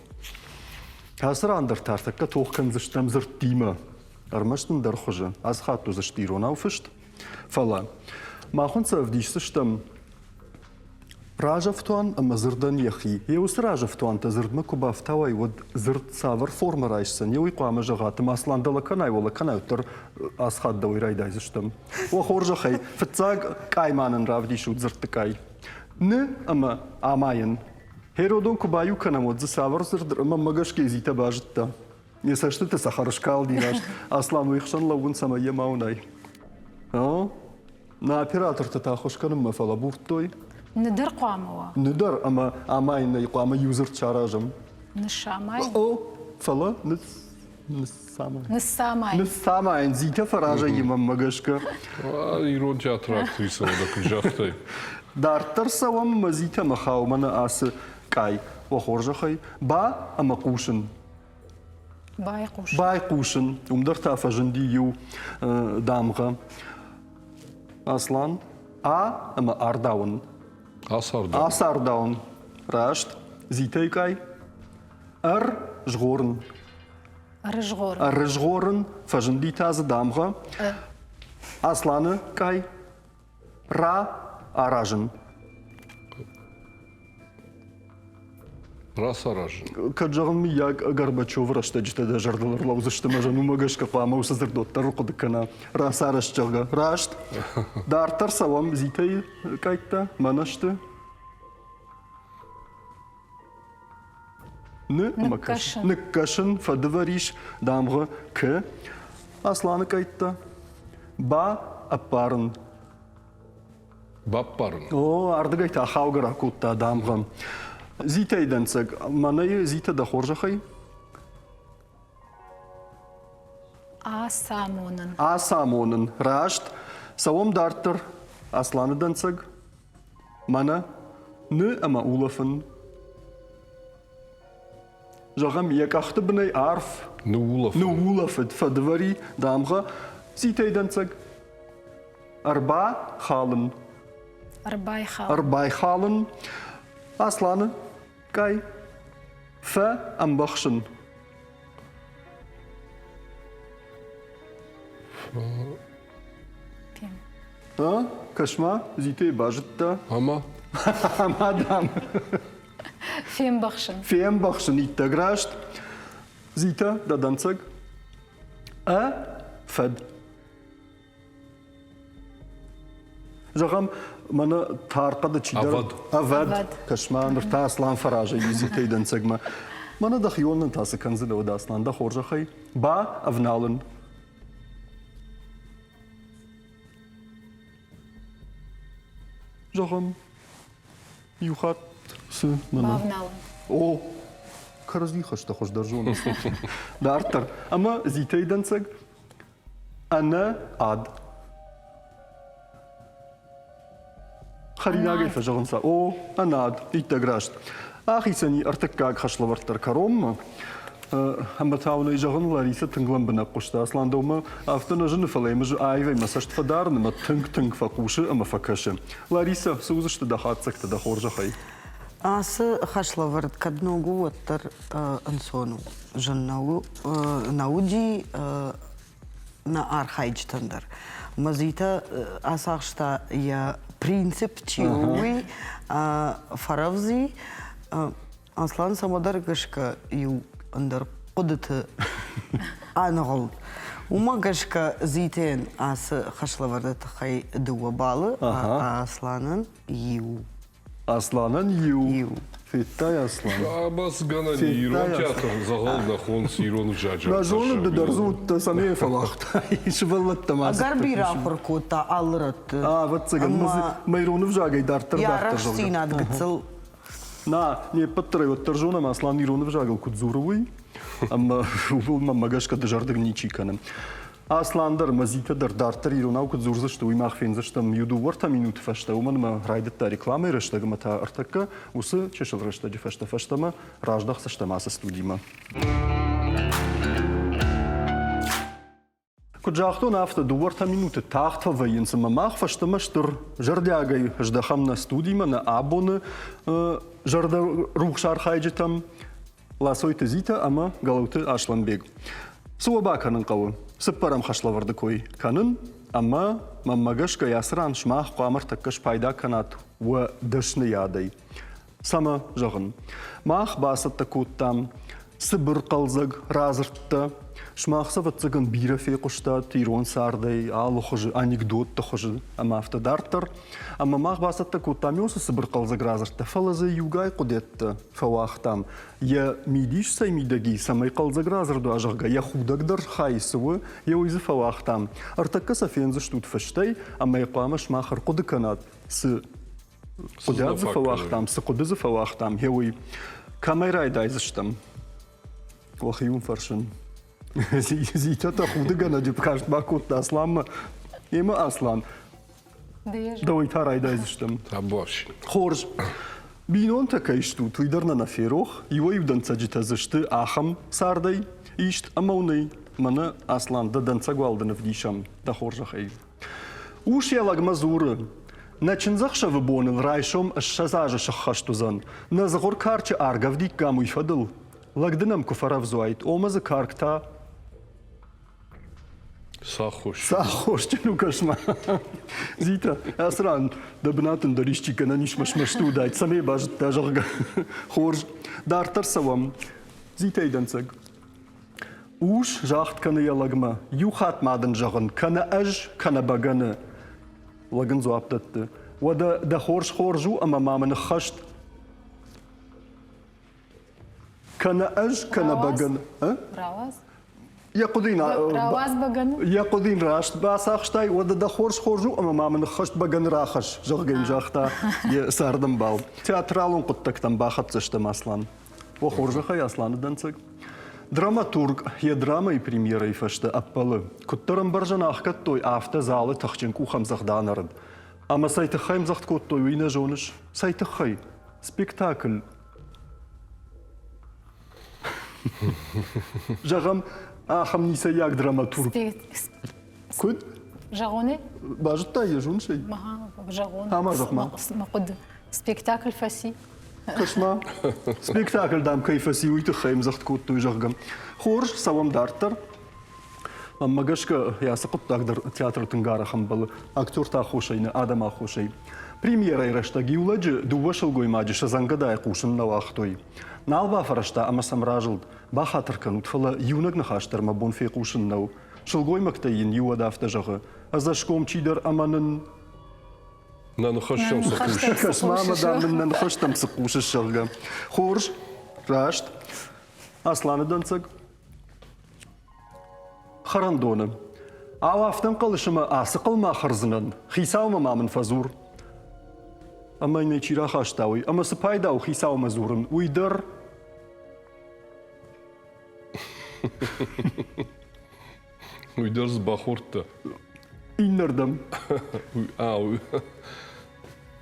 Ацы ран дӕр та ӕртӕккӕ тох кӕндзыстӕм дзырдтимӕ. Ӕрмӕст ӕндӕр хуызы. Ацы хатт уыдзысты иронау фыст. Фӕлӕ мах уын цы ӕвдисдзыстӕм разӕфтуан ӕмӕ дзырдӕн йӕхи. Йе уыцы разӕфтуантӕ дзырдмӕ куы бафтауай, уӕд дзырд цавӕр формӕ райсдзӕн, йе уый хъуамӕ зӕгъат, ӕмӕ Аслан дӕлӕ кӕнай, уӕлӕ кӕнай, уӕддӕр ацы хатт дӕуӕй райдайдзыстӕм. Уӕ хорзӕхӕй, фыццаг къай ма нын равдисут дзырдты къай. Ны ӕмӕ амайын. Херодон куы баиу кӕнӕм, уӕд дзы цавӕр дзырд ӕмӕ гӕсгӕ Зитӕ базыдта? Йӕ цӕстыты цӕхӕр скалди раст. Аслан уый хсӕн лӕууын, цӕмӕй йӕ ма уынай. Нӕ оператортӕ та ӕххуыс кӕнынмӕ фӕлӕбурдтой. Ныдӕр хъуамӕ уа. Ныдӕр ӕмӕ амайынӕй хъуамӕ иу дзырд саразӕм. Ныссамай? О, фӕлӕ ныссамай. Ныссамай. Ныссамайын, Зитӕ фӕразӕй мӕнмӕ гӕсгӕ. Ирон театры актрисӕ уӕдӕ куыд загътай. Дарддӕр цӕуӕм ӕмӕ Зитӕмӕ хауы мӕнӕ ацы къай. Уӕ хорзӕхӕй, ба ӕмӕ хъусын. Байхъусын. Байхъусын. Уым дӕр та фӕзынди иу дамгъӕ. Аслан. А ӕмӕ ардауын. Ацардауын. Ацардауын. Раст. Зитӕй къай. Ӕр згъорын. Ӕрызгъорын. Ӕрызгъорын. Фӕзынди та дзы дамгъӕ. Асланы къай. Ра аразын. Рацаразын. Кӕд зӕгъын, мыййаг, Горбачевы рӕстӕджытӕ дӕ зӕрдыл ӕрлӕудзысты ӕмӕ зӕн уымӕ гӕсгӕ хъуамӕ уыцы дзырдуат дӕр ӕрхъуыды кӕна. Рацарӕзт, зӕгъгӕ. Раст. Дарддӕр цӕуӕм Зитӕйы къӕйттӕ, мӕнӕ сты. Ны ӕмӕ кӕсын. Ныккӕсын, фӕдывӕр ис дамгъӕ К. Асланы къӕйттӕ. Ба ӕппарын. Баппарын. О, ардыгӕй та хаугӕ ракодта дамгъӕ. Зитӕйы дӕнцӕг. Мӕнӕ Зитӕ дӕ хорзӕхӕй. Ацамонын. Ацамонын. Раст. Цӕуӕм дарддӕр. Асланы дӕнцӕг. Мӕнӕ ны ӕмӕ улӕфын. Зӕгъӕм, йӕ къӕхты бынӕй арф ныуулӕфыд, ныуулӕфыд фӕдвӕри дамгъӕ цитӕй дӕнцӕг. Ӕрбахалын. Ӕрбайхалын. Ӕрбайхалын. Асланы къай. Фӕ ӕмбӕхсын. А, кӕс-ма, Зитӕйы базыдта. Ӕмӕ? Ӕмӕ, дам. Фембӕхсын. Фембӕхсын иттӕг раст. Зитӕ, дӕ дӕнцӕг. Ӕ фӕд. Зӕгъӕм, мӕнӕ тархъӕды чидӕр... Ӕвӕд. Ӕвӕд. Кӕс-ма, ныр та Аслан фӕразӕй Зитӕйы дӕнцӕгмӕ. Мӕнӕ дӕхионӕн та цы кӕндзынӕ уӕд, Аслан, дӕ хорзӕхӕй? Ба ӕвналын. Зӕгъӕм, иу хатт цы мӕнӕ... Бавналын. О, кӕрӕдзи хӕстӕ хуыздӕр зонынц. Дарддӕр. Ӕмӕ Зитӕйы дӕнцӕг ӕнӕ ад. Хӕринагӕй фӕзӕгъынц, о, ӕнад, иттӕг раст. Ахицӕни ӕртыккаг хӕслӕвӕрд дӕр кӕронмӕ. Ӕмӕ та уын ӕй зӕгъын, Ларисӕ тынг лӕмбынӕг хъуыста Аслан дӕумӕ афтӕ нӕ зыны, фӕлӕ йӕм ӕз аивӕй мӕ цӕст фӕдарын ӕмӕ тынг-тынг фӕхъусы ӕмӕ фӕкӕсы. Ларисӕ, цы уыдзысты дӕ хатдзӕгтӕ дӕ хорзӕхӕй? Ацы хӕслӕвӕрд кӕд ног у, уӕддӕр ӕнцон у. Зын нӕ уыди нӕ архайджытӕн дӕр. Мазитӕ ацахста йӕ принцип чи у, уый фӕрӕвдзи. Аслан цӕмӕдӕр гӕсгӕ иу ӕндӕр хъуыдыты аныгъуылд. Уымӕ гӕсгӕ Зитӕйӕн ацы хӕслӕвӕрды тыххӕй дыууӕ баллы, а Асланӕн иу. Асланӕн иу. Федтай Аслан? Абацгӕнӕн ирон театр дзӕгъӕл нӕ хонынц ирон ӕвзаджы. Нӕ зонын, ды дӕр дзы уыдтӕ, цӕмӕй фӕлагътай сывӕллӕттӕ ма. Ӕгӕр бирӕ ахуыр кодта алы рӕтты. Ӕвӕццӕгӕн, мӕ ирон ӕвзагӕй дарддӕр Йӕ арӕхстдзинад гыццыл. На, не ппӕт дӕр уӕддӕр зонӕм, Аслан ирон ӕвзагыл куыд дзуры, уый. Ӕмӕ ууыл мӕнмӕ гӕсгӕ дызӕрдыг ничи кӕны. Аслан дӕр ӕмӕ Зитӕ дӕр дарддӕр иронау куыд дзурдзысты, уый мах фендзыстӕм иу дыууӕ-ӕртӕ минуты фӕстӕ, уымӕн ӕмӕ райдыдта рекламӕйы рӕстӕг ӕмӕ та ӕртӕккӕ уыцы чысыл рӕстӕджы фӕстӕ фӕстӕмӕ раздӕхдзыстӕм ацы студимӕ. Куыд загътон, афтӕ дыууӕ-ӕртӕ минуты тагъд фӕвӕййынц ӕмӕ мах фӕстӕмӕ стыр зӕрдиагӕй здӕхӕм нӕ студимӕ, нӕ абоны зӕрдӕрухс архайджытӕм. Ласойты Зитӕ ӕмӕ Гӕлӕуты Аслӕнбег. Цы уӕ бакӕнын хъӕуы? Цыппӕрӕм хӕслӕвӕрды кой кӕнын ӕмӕ мӕнмӕ гӕсгӕ ацы ран сымах хъуамӕ ӕртӕккӕ спайда кӕнат уӕ дӕсныйадӕй. Цӕмӕ зӕгъын? Мах бацӕттӕ кодтам цыбыр хъӕлдзӕг радзырдтӕ. Сымах сӕ, ӕвӕццӕгӕн, бирӕ фехъуыстат ирон цардӕй, алы хуызы, анекдотты хуызы ӕмӕ афтӕ дарддӕр. Ӕмӕ мах бацӕттӕ кодтам уыцы цыбыр хъӕлдзӕг радзырдтӕ, фӕлӕ дзы иугай хъуыдӕттӕ фӕуагътам. Йӕ мидис цӕй мидӕг и, цӕмӕй хъӕлдзӕг радзырд уа, зӕгъгӕ, йӕ худӕгдӕр хай цы у, йӕ уый дзы фӕуагътам. Ӕртӕккӕ сӕ фендзыстут фыстӕй, ӕмӕ йӕ хъуамӕ сымах ӕрхъуыды кӕнат, цы хъуыдиад дзы фӕуагътам, цы хъуыды дзы фӕуагътам, гъе уый. Кӕмӕй райдайдзыстӕм? Уӕхи уын фӕрсын. Зитӕ та худыгӕнӕджы каст бакодта Асланмӕ. Емӕ Аслан, Дӕуӕй та райдайдзыстӕм. Табуафси. Хорз. Бинонтӕ кӕй стут, уый дӕр нӕ нӕ ферох. Иуӕй-иу дӕнцӕджытӕ дзы сты ахӕм цардӕй ист ӕмӕ уын ӕй, мӕнӕ Аслан, дӕ дӕнцӕг уал дын ӕвдисӕм, дӕ хорзӕхӕй. Ус йӕ лӕгмӕ дзуры, нӕ чындзӕхсӕвы боныл райсом 20 азы сыххӕст уыдзӕн. Нӕ дзыгъуыр карчы аргӕвдиккам уый фӕдыл. Лӕг дын ӕм куы фӕрӕвдз уаид, омӕ дзы карк та Саххос. Саххосджын у кӕс-ма. Зита, ацы ран дӕ бынат ӕндӕр исчи гӕнӕн ис мӕсмӕсты уыдаид, цӕмӕй базыдта, зӕгъгӕ. Хорз. Дарддӕр цӕуӕм. Зитӕйы дӕнцӕг. Ус загъд кӕны йӕ лӕгмӕ. Иу хатт ма дын зӕгъын, кӕнӕ ӕз, кӕнӕ бӕгӕны. Лӕг ын дзуапп дӕтты. Уӕдӕ дӕ хорз хорз у ӕмӕ ма мын ӕххӕст Кӕнӕ ӕз, кӕнӕ бӕгӕны. Рауадз. Йӕ хъуыды Рауадз бӕгӕны. Йӕ хъуыды йын раст бацахстай, уӕдӕ дӕ хорз хорз у ӕмӕ ма мын ӕххӕст бӕгӕны рахӕсс, зӕгъгӕ йын загъта йӕ цардӕмбал. Театралон хъуыддӕгтӕм бахӕццӕ стӕм, Аслан. О, хорзӕхӕй Асланы дӕнцӕг. Драматург йӕ драмӕйы премьерӕйы фӕстӕ ӕппӕлы. Куыддӕр ӕмбӕрзӕн ӕхгӕдтой, афтӕ залы тыхджын къухӕмдзӕгъд анӕрыд. Ӕмӕ цӕй тыххӕй ӕмдзӕгъд кодтой, уый нӕ зоныс? Цӕй тыххӕй? Спектакль. Зӕгъӕм, ахӕм ницӕййаг драматург. Куыд? Зӕгъоне? Базыдтай йӕ, зоныс ӕй? Зӕгъон. Ама зӕгъ-ма. Мӕ хъуыды. Спектакль фӕци. Кӕс-ма, спектакль, дам, кӕй фӕци, уый тыххӕй ӕмдзӕгъд кодтой, зӕгъгӕ. Хорз, цӕуӕм дарддӕр. Мӕнмӕ гӕсгӕ, ацы хъуыддаг дӕр театры тынг арӕх ӕмбӕлы актерты аххосӕй нӕ, адӕмы аххосӕй. Премьерӕйы рӕстӕг иу лӕджы дыууӕ сылгоймаджы сӕ дзӕнгӕдайы хъусын нӕ уагътой. Нал бафӕрӕзта ӕмӕ сӕм разылд. Бахатыр кӕнут, фӕлӕ иунӕг ныхас дӕр мӕ бон фехъусын нӕу. Сылгоймӕгтӕй йын иу уӕд афтӕ зӕгъы: ӕдзӕсгом чидӕр ӕмӕ нын Нӕ ныхӕстӕм цы хъусыс? Кӕс-ма ӕмӕ дам мын нӕ ныхӕстӕм цы хъусыс, зӕгъгӕ. Хорз, раст. Асланы дӕнцӕг. Хӕрӕндоны. Ау, афтӕ ӕнхъӕлыс ӕмӕ ацы хъылма хӕрдзынӕн? Хицаумӕ ма мын фӕдзур. Ӕмӕ йын ӕй чи рахаста, уый? Ӕмӕ цы пайда у хицаумӕ дзурын? Уый дӕр Уый дӕр дзы бахордта. Иннӕрдӕм. Ау.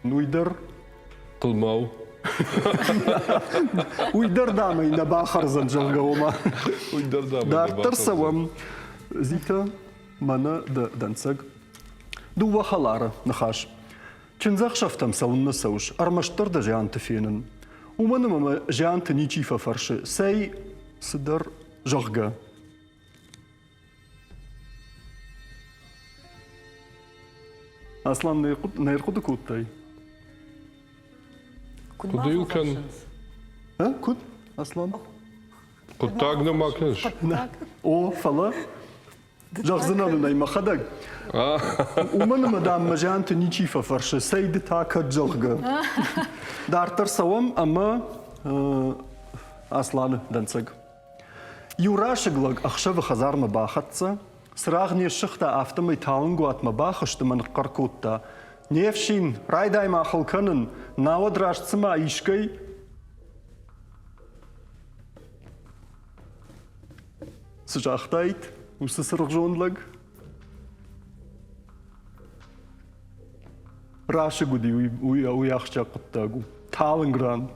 Уый дӕр. Хъылма у. Уый дӕр дам ӕй нӕ бахӕрдзӕн, зӕгъгӕ, ома. Уый дӕр дам Дарддӕр цӕуӕм. Зита, мӕнӕ дӕ дӕнцӕг. Дыууӕ хӕлары ныхас. Чындзӕхсӕвтӕм цӕуыннӕ цӕуыс, ӕрмӕстдӕр дӕ зианты фенын. Уымӕн ӕмӕ мӕ зианты ничи фӕфӕрсы, цӕй, цыдӕр, зӕгъгӕ. Аслан, нӕ ӕрхъуыды кодтай? Куыд йыл кӕн? А, куыд, Аслан? Хъуыддаг нӕма кӕныс? О, фӕлӕ Зӕгъдзынӕн ын ӕй мӕхӕдӕг. Уымӕн ӕмӕ, дам, мӕ зианты ничи фӕфӕрсы, цӕй ды та кӕд, зӕгъгӕ. Дарддӕр цӕуӕм ӕмӕ Асланы дӕнцӕг. Иу расыг лӕг ӕхсӕвы хӕдзармӕ бахӕццӕ, цырагъ не ссыгъта, афтӕмӕй талынг уатмӕ бахызт ӕмӕ ныхъхъӕр кодта: «Не фсин, райдай ма хыл кӕнын, науӕд раст цыма искӕй Цы загътаид уыцы цыргъзонд лӕг? Расыг уыди, уый, уый ахсджиаг хъуыддаг у. Талынг ран.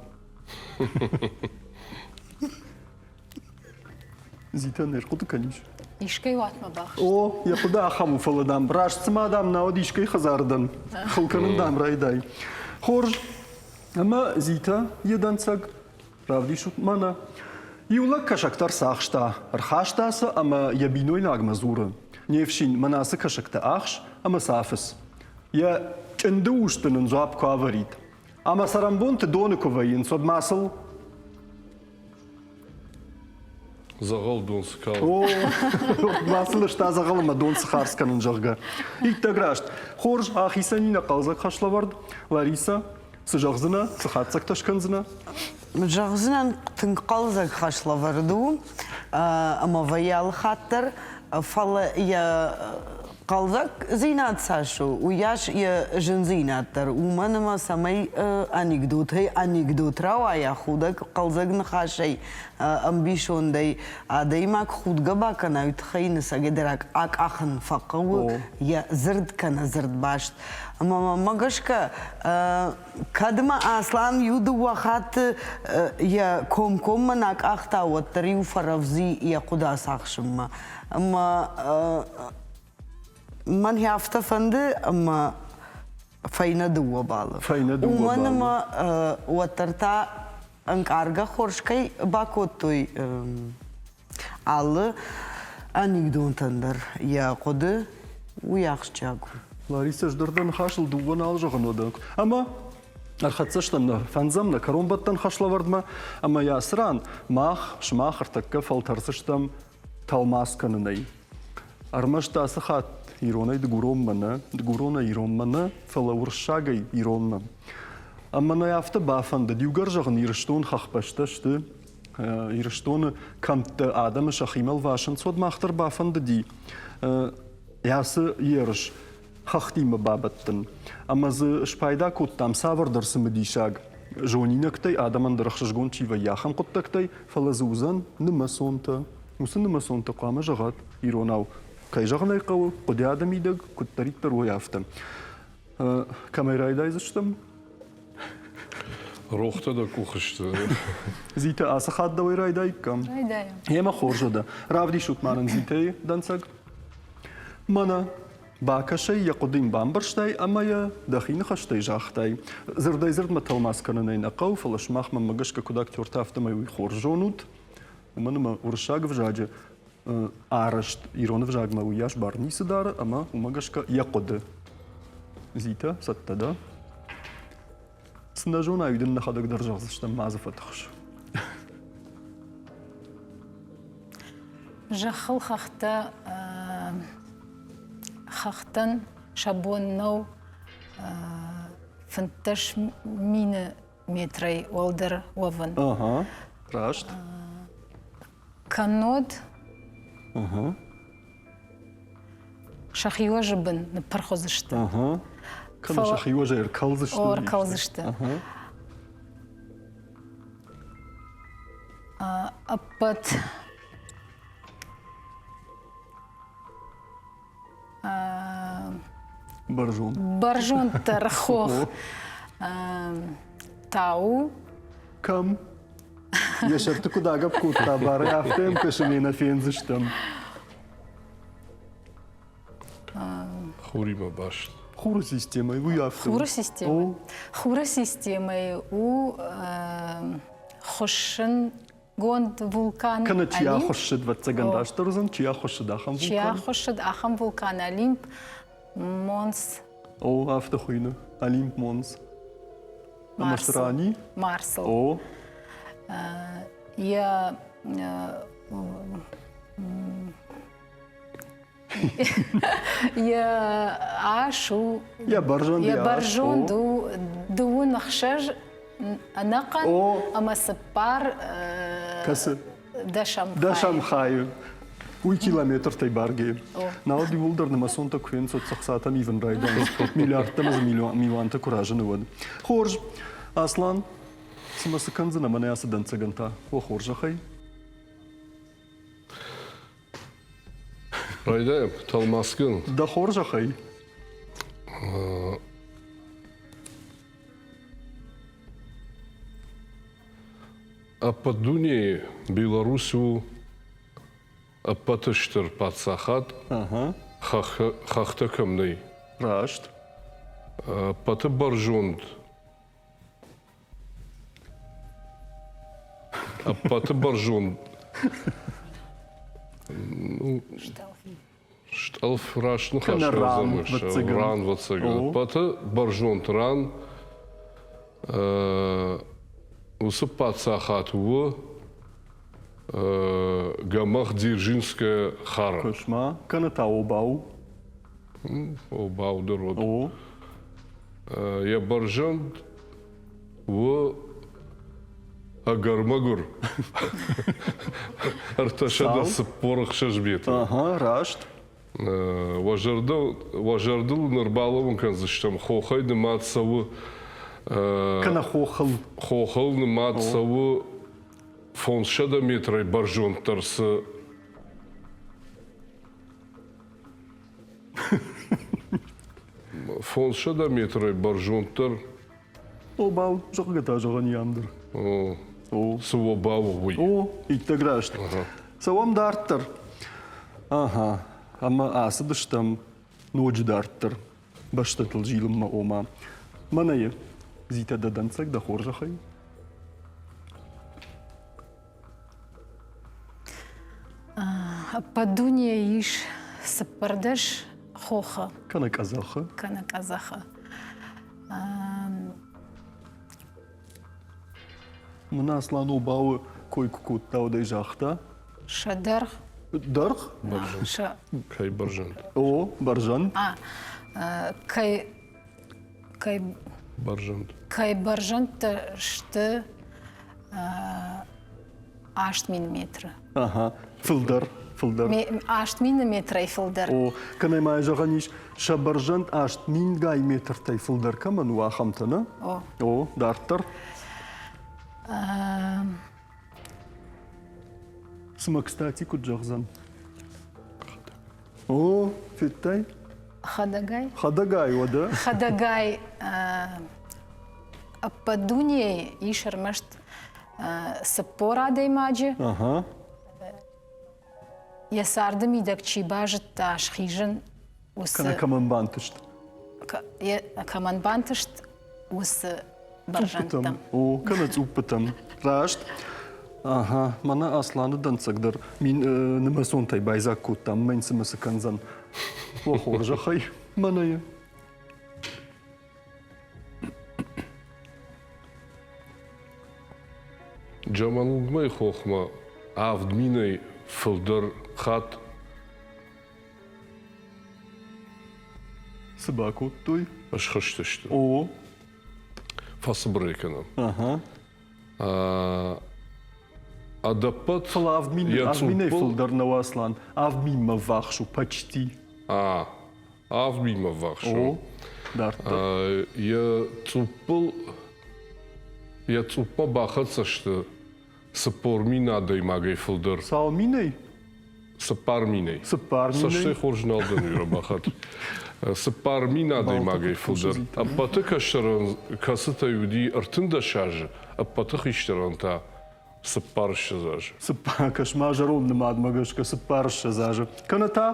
Зитӕ не рхъуыды кӕнис? Искӕй уатмӕ бахызт. О, йӕ хъуыды ахӕм у, фӕлӕ, дам, раст цыма, дам, науӕд искӕй хӕдзары дӕн. Хыл кӕнын, дам, райдай. Хорз. Ӕмӕ Зитӕ йӕ дӕнцӕг Равдисут мӕнӕ. Иу лӕг кӕсӕгтӕ ӕрцахста, ӕрхаста сӕ ӕмӕ йӕ бинойнагмӕ дзуры: Не фсин, мӕнӕ ацы кӕсӕгтӕ ахс ӕмӕ сӕ афыц. Йӕ чъынды ус дын ын дзуапп куы авӕрид. Ӕмӕ цӕрӕнбонты доны куы вӕййынц, уӕд ма сыл Дзӕгъӕл дон цы калы? О, ма сыл ста дзӕгъӕл ӕмӕ дон цы хардз кӕнын, зӕгъгӕ. Иттӕг раст. Хорз, ахицӕн и нӕ хъӕлдзӕг хӕслӕвӕрд. Ларисӕ, Цы зӕгъдзынӕ, цы хатдзӕгтӕ скӕндзынӕ? Зӕгъдзынӕн, тынг хъӕлдзӕг хӕслӕвӕрд у ӕмӕ вӕййы алы хатт дӕр, фӕлӕ йӕ хъӕлдзӕгдзинад цас у, уыйас йӕ зындзинад дӕр. Уымӕн ӕмӕ цӕмӕй анекдотӕй анекдот рауайа худӕг хъӕлдзӕг ныхасӕй, ӕмбисондӕй адӕймаг худгӕ бакӕна, уый тыххӕй йын ӕцӕгӕйдӕр акъахын фӕхъӕуы йӕ дзырд кӕнӕ дзырдбаст. Ӕмӕ мӕмӕ гӕсгӕ, кӕд ма Аслан иу-дыууӕ хатты йӕ комкоммӕ нӕ къахта, уӕддӕр-иу фӕрӕвдзи йӕ хъуыды ацахсынмӕ. Ӕмӕ мӕн афтӕ фӕнды, ӕмӕ фӕйнӕ дыууӕ баллы. Фӕйнӕ дыууӕ Уымӕн ӕмӕ уӕддӕр та ӕнкъаргӕ хорз кӕй бакодтой Алы анекдотӕн дӕр йӕ хъуыды уый ахсджиаг у. Ларисӕ, ӕз дӕр дӕ ныхасыл дыууӕ нал зӕгъын уӕдӕ. Ӕмӕ ӕрхӕццӕ стӕм нӕ фӕндзӕм, нӕ кӕронбӕттӕн хӕслӕвӕрдмӕ, ӕмӕ йӕ ацы ран мах, сымах ӕртӕккӕ фӕлтӕрдзыстӕм тӕлмац кӕнынӕй. Ӕрмӕст ацы хатт иронӕй дыгуронмӕ нӕ, дыгуронӕй иронмӕ нӕ, фӕлӕ уырыссагӕй иронмӕ. Ӕмӕ нӕ афтӕ бафӕндыд, иугӕр зӕгъын Ирыстон хӕхбӕстӕ сты, Ирыстоны кӕмтты адӕмы сӕхимӕ лвасынц, уӕд мах дӕр бафӕндыди ацы ерыс хӕхтимӕ бабӕттын. Ӕмӕ дзы спайда кодтам цавӕрдӕр цымыдисаг. зонинӕгтӕй, адӕмӕн дӕр ӕхсызгон чи вӕййы, ахӕм хъуыддӕгтӕй, фӕлӕ дзы уыдзӕн нымӕцонтӕ. Уыцы нымӕцонтӕ хъуамӕ зӕгъат иронау. Кӕй зӕгъын ӕй хъӕуы, хъуыдыйады мидӕг куыддӕриддӕр уой, афтӕ. Кӕмӕй райдайдзыстӕм? Рохтӕ дӕ къухы сты. Зитӕ, ацы хатт дӕуӕй райдаиккам? Райдайӕм. Емӕ хорз уӕдӕ. Равдисут ма нын Зитӕйы дӕнцӕг. Мӕнӕ бакӕсай, йӕ хъуыды йын бамбӕрстай ӕмӕ йӕ дӕхи ныхӕстӕй загътай. Дзырдӕй-дзырдмӕ тӕлмац кӕнын ӕй нӕ хъӕуы, фӕлӕ сымах мӕнмӕ гӕсгӕ куыд актертӕ, афтӕмӕй уый хорз зонут. Уымӕн ӕмӕ уырыссаг ӕвзаджы арӕзт ирон ӕвзагмӕ уыйас бар ницы дары ӕмӕ уымӕ гӕсгӕ йӕ хъуыды. Зитӕ, цӕттӕ дӕ? Цы нӕ зонай, уый дын нӕхӕдӕг дӕр зӕгъдзыстӕм, ма дзы фӕтыхс. Зӕххыл хӕхтӕ хӕхтӕн сӕ бон нӕу 15 мины метрӕй уӕлдӕр уӕвын. Ага, раст. Кӕннод сӕхи уӕзы бын ныппырх уыдзысты. Кӕнӕ сӕхи уӕзӕй ӕркӕлдзысты. Ӕркӕлдзысты. Ӕппӕт Бӕрзонд. Бӕрзонддӕр хох та у. Кӕм? Йӕ сӕрты куыд агӕпп кодта барӕй, афтӕ йӕм кӕсын нӕ фендзыстӕм. Хуримӕ баст. Хуры системӕ, уый афтӕ. Хуры системӕ. Хуры системӕ у хуыссын гонд вулкан Кӕнӕ чи ахуыссыд, вӕццӕгӕн растдӕр уыдзӕн, чи ахуыссыд, ахӕм вулкан? Чи ахуыссыд, ахӕм вулкан Олимп Монс. О, афтӕ хуыйны, Олимп Монс. Ӕмӕ цы ран Марсыл. О. Йӕ Йӕ ас у. Йӕ бӕрзонд Йӕ бӕрзонд у дыууын ӕхсӕз ӕнӕхъӕн ӕмӕ цыппар Кӕсы? дӕсӕм хайы. Дӕсӕм хайы. Уый километртӕй баргӕ. Науӕд иууылдӕр нымӕцонтӕ куы фенцот, ӕхцатӕм ивын райдайынц. Миллиардтӕ ӕмӕ дзы милуантӕ куы разыны, уӕд. Хорз. Аслан, цымӕ цы кӕндзынӕ мӕнӕ ацы дӕнцӕгӕн та? О хорзӕхӕй. Райдайӕм тӕлмацгӕнӕн. Дӕ хорзӕхӕй. Ӕппӕт дунейы Беларусь у ӕппӕты стыр паддзахад, хӕхтӕ кӕм нӕй. Раст. Ӕппӕты бӕрзонд Ӕппӕты бӕрзонд стъӕлф раст ныхас ран вӕццӕгӕн. Ӕппӕты бӕрзонд ран уыцы паддзахад у гӕмӕх Дзержинская хара. Кӕс-ма, кӕнӕ та обау. Обау дӕр уыд. Йӕ бӕрзӕнд у ӕгӕр-мӕгуыр 346 метры. Ага, раст. Уӕ зӕрдыл ныр балӕууын кӕндзыстӕм, хохӕй нымад цӕуы Кӕнӕ хохыл. Хохыл нымад цӕуы 500 метрӕй бӕрзонддӕр цы 500 метрӕй бӕрзонддӕр. Обау, зӕгъгӕ та зӕгъӕн и ам дӕр. О. Цы обау уый? О, иттӕг раст. Цӕуӕм дарддӕр. Ага, ӕмӕ ацыдыстӕм ноджы дарддӕр бӕстӕтыл зилынмӕ, ома. Мӕнӕ Зитӕ дӕ дӕнцӕг дӕ хорзӕхӕй. Ӕппӕт дунейы ис 14 хохы. Кӕнӕ къӕдзӕхы. Кӕнӕ къӕдзӕхы. Мын Аслан обауы кой куы кодта, уӕд ӕй загъта. Сӕ дӕргъ. Дӕргъ? Сӕ. Кӕй бӕрзӕнд? О, бӕрзӕнд. А, кӕй кӕй бӕрзӕнд. Кӕй бӕрзӕндтӕ сты 8000 метры. Ага, фылдӕр, фылдӕр. 8000 метрӕй фылдӕр. О, кӕнӕ ма зӕгъӕн ис, сӕ бӕрзӕнд 8000 гай метртӕй фылдӕр кӕмӕн у, ахӕмтӕ, нӕ? О. О, дарддӕр. Цымӕ, кстати, куыд зӕгъдзӕн? О, федтай? Хӕдӕгай. Хӕдӕгай, уӕдӕ? Хӕдӕгай ӕппӕт дунейы ис ӕрмӕст 40 адӕймаджы. Йӕ царды мидӕг чи базыдта схизын, уыцы... Кӕнӕ кӕмӕн бантыст? Кӕмӕн бантыст, уыцы бӕрзӕндтӕм. О, кӕнӕ цъуппытӕм. Раст. Ага, мӕнӕ Асланы дӕнцӕг дӕр мин нымӕцонтӕй байдзаг кодтам, мӕн цымӕ цы кӕндзӕн. О, хорзӕхӕй, мӕнӕ Джамалугмӕйы хохмӕ 7000-ӕй фылдӕр хатт Цы бакодтой? Схызтысты. О. Фӕцыбырӕй кӕнӕм. Ага. Ӕдӕппӕт Фӕлӕ 7000-ӕй фылдӕр нӕу, Аслан. 7000-мӕ ввахс у почти. А, 7000-мӕ ввахс у. О, дарддӕр. Йӕ цъуппыл йӕ цъуппмӕ бахӕццӕ сты 40 000 адӕймагӕй фылдӕр. Цал минӕй? 4000-ӕй. 4000-ӕй? Цӕстӕй хорз нал дӕн Ирабахат. 4000 адӕймагӕй фылдӕр. Ӕппӕты кӕстӕрӕн, кӕцытӕй уыди 13 азы, ӕппӕты хистӕрӕн та 24 азы. Цыппар, кӕс-ма зӕронд нымадмӕ гӕсгӕ 24 азы. Кӕнӕ та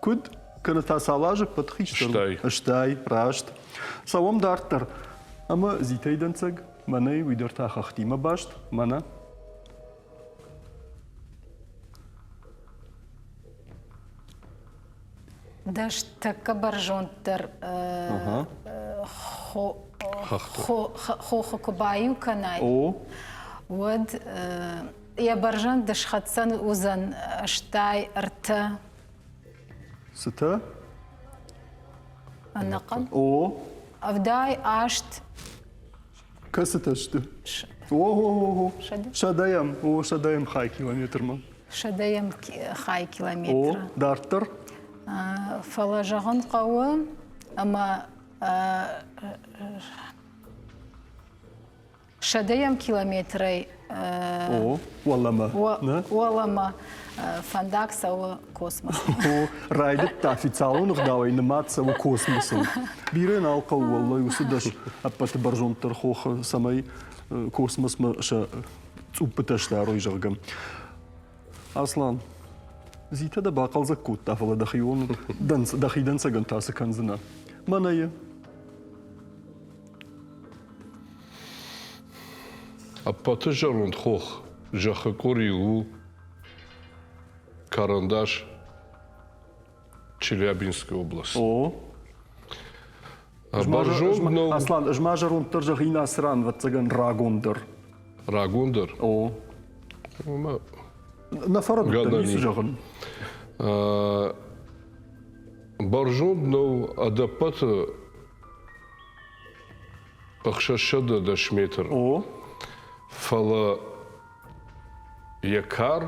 куыд? Кӕнӕ та цал азы ӕппӕт хистӕр? Стай. Стай, раст. Цӕуӕм дарддӕр. Ӕмӕ Зитӕй дӕнцӕг, мӕнӕй уый дӕр та хӕхтимӕ баст, мӕнӕ. Дӕ тӕккӕ бӕрзонддӕр хохы куы баиу кӕнай, уӕд йӕ бӕрзӕнд схӕццӕн уыдзӕн 83. Цытӕ? Ӕнӕхъӕн. О. 78. Кӕцытӕ сты? О-о-о-о. Сӕдӕйӕм, о, сӕдӕйӕм хай километрмӕ. Сӕдӕйӕм хай километры. О, дарддӕр? Фӕлӕ зӕгъын хъӕуы, ӕмӕ сӕдӕйӕм километрӕй О, уӕлӕмӕ. Уӕлӕмӕ фӕндаг цӕуы космосмӕ. О, райдыдта официалон ӕгъдауӕй нымад цӕуы космосыл. Бирӕ нал хъӕуы уӕллӕй уыцы дӕс ӕппӕты бӕрзонддӕр хохы, цӕмӕй космосмӕ сӕ цъуппытӕ сдарой, зӕгъгӕ. Аслан, Зитӕ дӕ бахъӕлдзӕг кодта, фӕлӕ дӕхион дӕхи дӕнцӕгӕн та цы кӕндзынӕ? Мӕнӕ Ӕппӕты зӕронд хох зӕххы къорийыл у Карандаш Челябинскы область. О. Бӕрзонд нӕу. Аслан, ӕз ма зӕронддӕр зӕгъин ацы ран, ӕвӕццӕгӕн, рагондӕр. Рагондӕр? О. Нӕ фӕрӕдыдтӕн, ницы зӕгъын. Бӕрзонд нӕу ӕдӕппӕты 610 метр. О. Фӕлӕ йӕ кар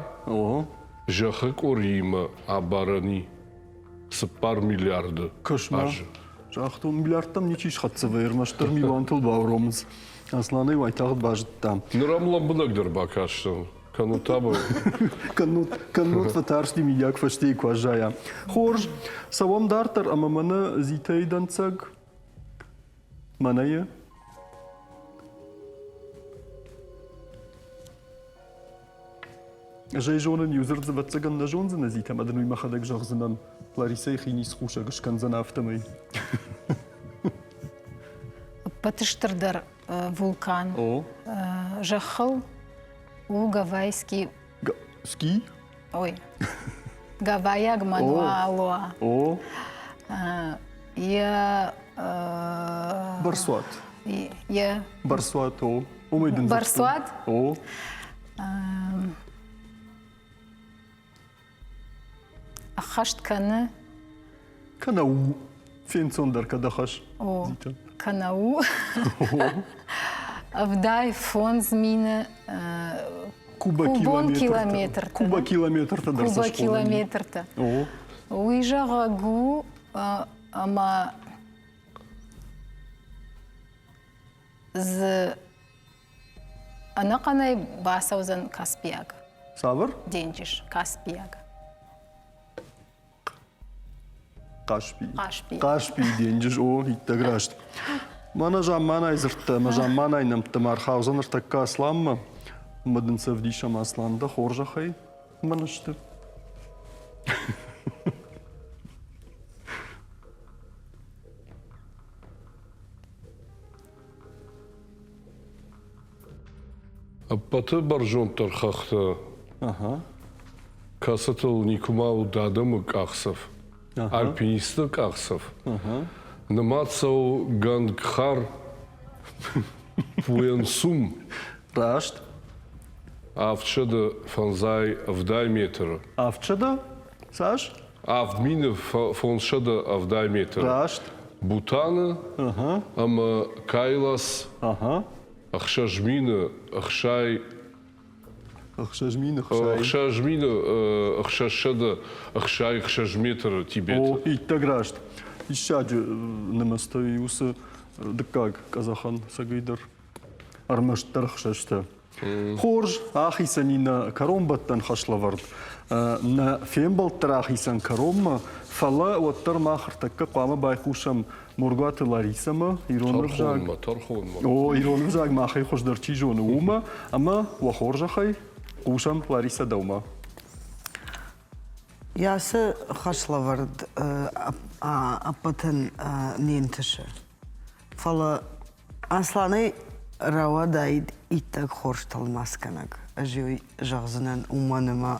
зӕххы къориимӕ абарӕн и 4 миллиарды Кӕс-ма, азы. Загътон, миллиардтӕм ничи схӕццӕ вӕййы, ӕрмӕстдӕр милуантыл бауромынц. Асланӕй уайтагъд базыдта. Ныр ӕм лӕмбынӕгдӕр бакастӕн. Кӕннод та Кӕннод, кӕннод фӕтарсти миййаг фӕстейы куы аззайа. Хорз, цӕуӕм дарддӕр ӕмӕ мӕнӕ Зитӕйы дӕнцӕг. Мӕнӕ йӕ. Ӕз ӕй зонын, иу дзырд дзы ӕвӕццӕгӕн нӕ зондзынӕ, Зитӕ, ӕмӕ дын уый мӕхӕдӕг зӕгъдзынӕн. Ларисӕйы хиниз хъусӕг скӕндзӕн афтӕмӕй. Ӕппӕты стырдӕр вулкан О. зӕххыл у Гавайский. Ски? Ой. Гавайаг Мануалоа. О. Йӕ Барсуат. Йӕ Барсуат, о. Уымӕй дын Барсуат? О. Ӕххӕст кӕны Кӕнӕ у. Фенцондӕр кӕд ӕхӕс. О, кӕнӕ у. 75 000 кубон километртӕ. Кубокилометртӕ дӕр Кубокилометртӕ. Уый зӕгъӕг у, ӕмӕ дзы Ӕнӕхъӕнӕй бацӕудзӕн Каспиаг. Цавӕр? Денджыз, Каспиаг. Хъаспи. Хъаспийы денджыз, о, иттӕг раст. Мӕнӕ замманай дзырдтӕ ӕмӕ замманай нӕмттӕ ма ӕрхаудзӕн ныртӕккӕ Асламмӕ. Ӕмӕ дын сӕ ӕвдисӕм, Аслан, дӕ хорзӕхӕй мӕн сты. Ӕппӕты бӕрзонддӕр хӕхтӕ, кӕцытыл никуыма уыд адӕмы къахдзӕф, альпинистты къахдзӕф, нымад цӕуы Гангхар Пуэнсум. Раст. 750 метры. 700? Цас? 7570 метры. Раст. Бутаны ӕмӕ Кайлас 6060 60 000 6666 метры Тибеты. О, иттӕг раст. Диссаджы нымӕцтӕ уыцы дыккаг къӕдзӕхӕн цӕгӕйдӕр. Ӕрмӕстдӕр ӕхсӕзтӕ. Хорз, ахицӕн и нӕ кӕронбӕттӕн хӕслӕвӕрд. Нӕ фембӕлд дӕр ахицӕн кӕронмӕ, фӕлӕ уӕддӕр мах ӕртӕккӕ хъуамӕ байхъусӕм Моргуаты Ларисӕмӕ, ирон ӕвзаг. Тӕрхонмӕ, О, ирон ӕвзаг махӕй хуыздӕр чи зоны, уымӕ, ӕмӕ уӕ хорзӕхӕй хъусӕм Ларисӕ дӕумӕ. Йӕ ацы хӕслӕвӕрд ӕппӕтӕн не нтысы. Фӕлӕ Асланӕй рауадаид иттӕг хорз тӕлмацгӕнӕг. Ӕз ӕй зӕгъдзынӕн, уымӕн ӕмӕ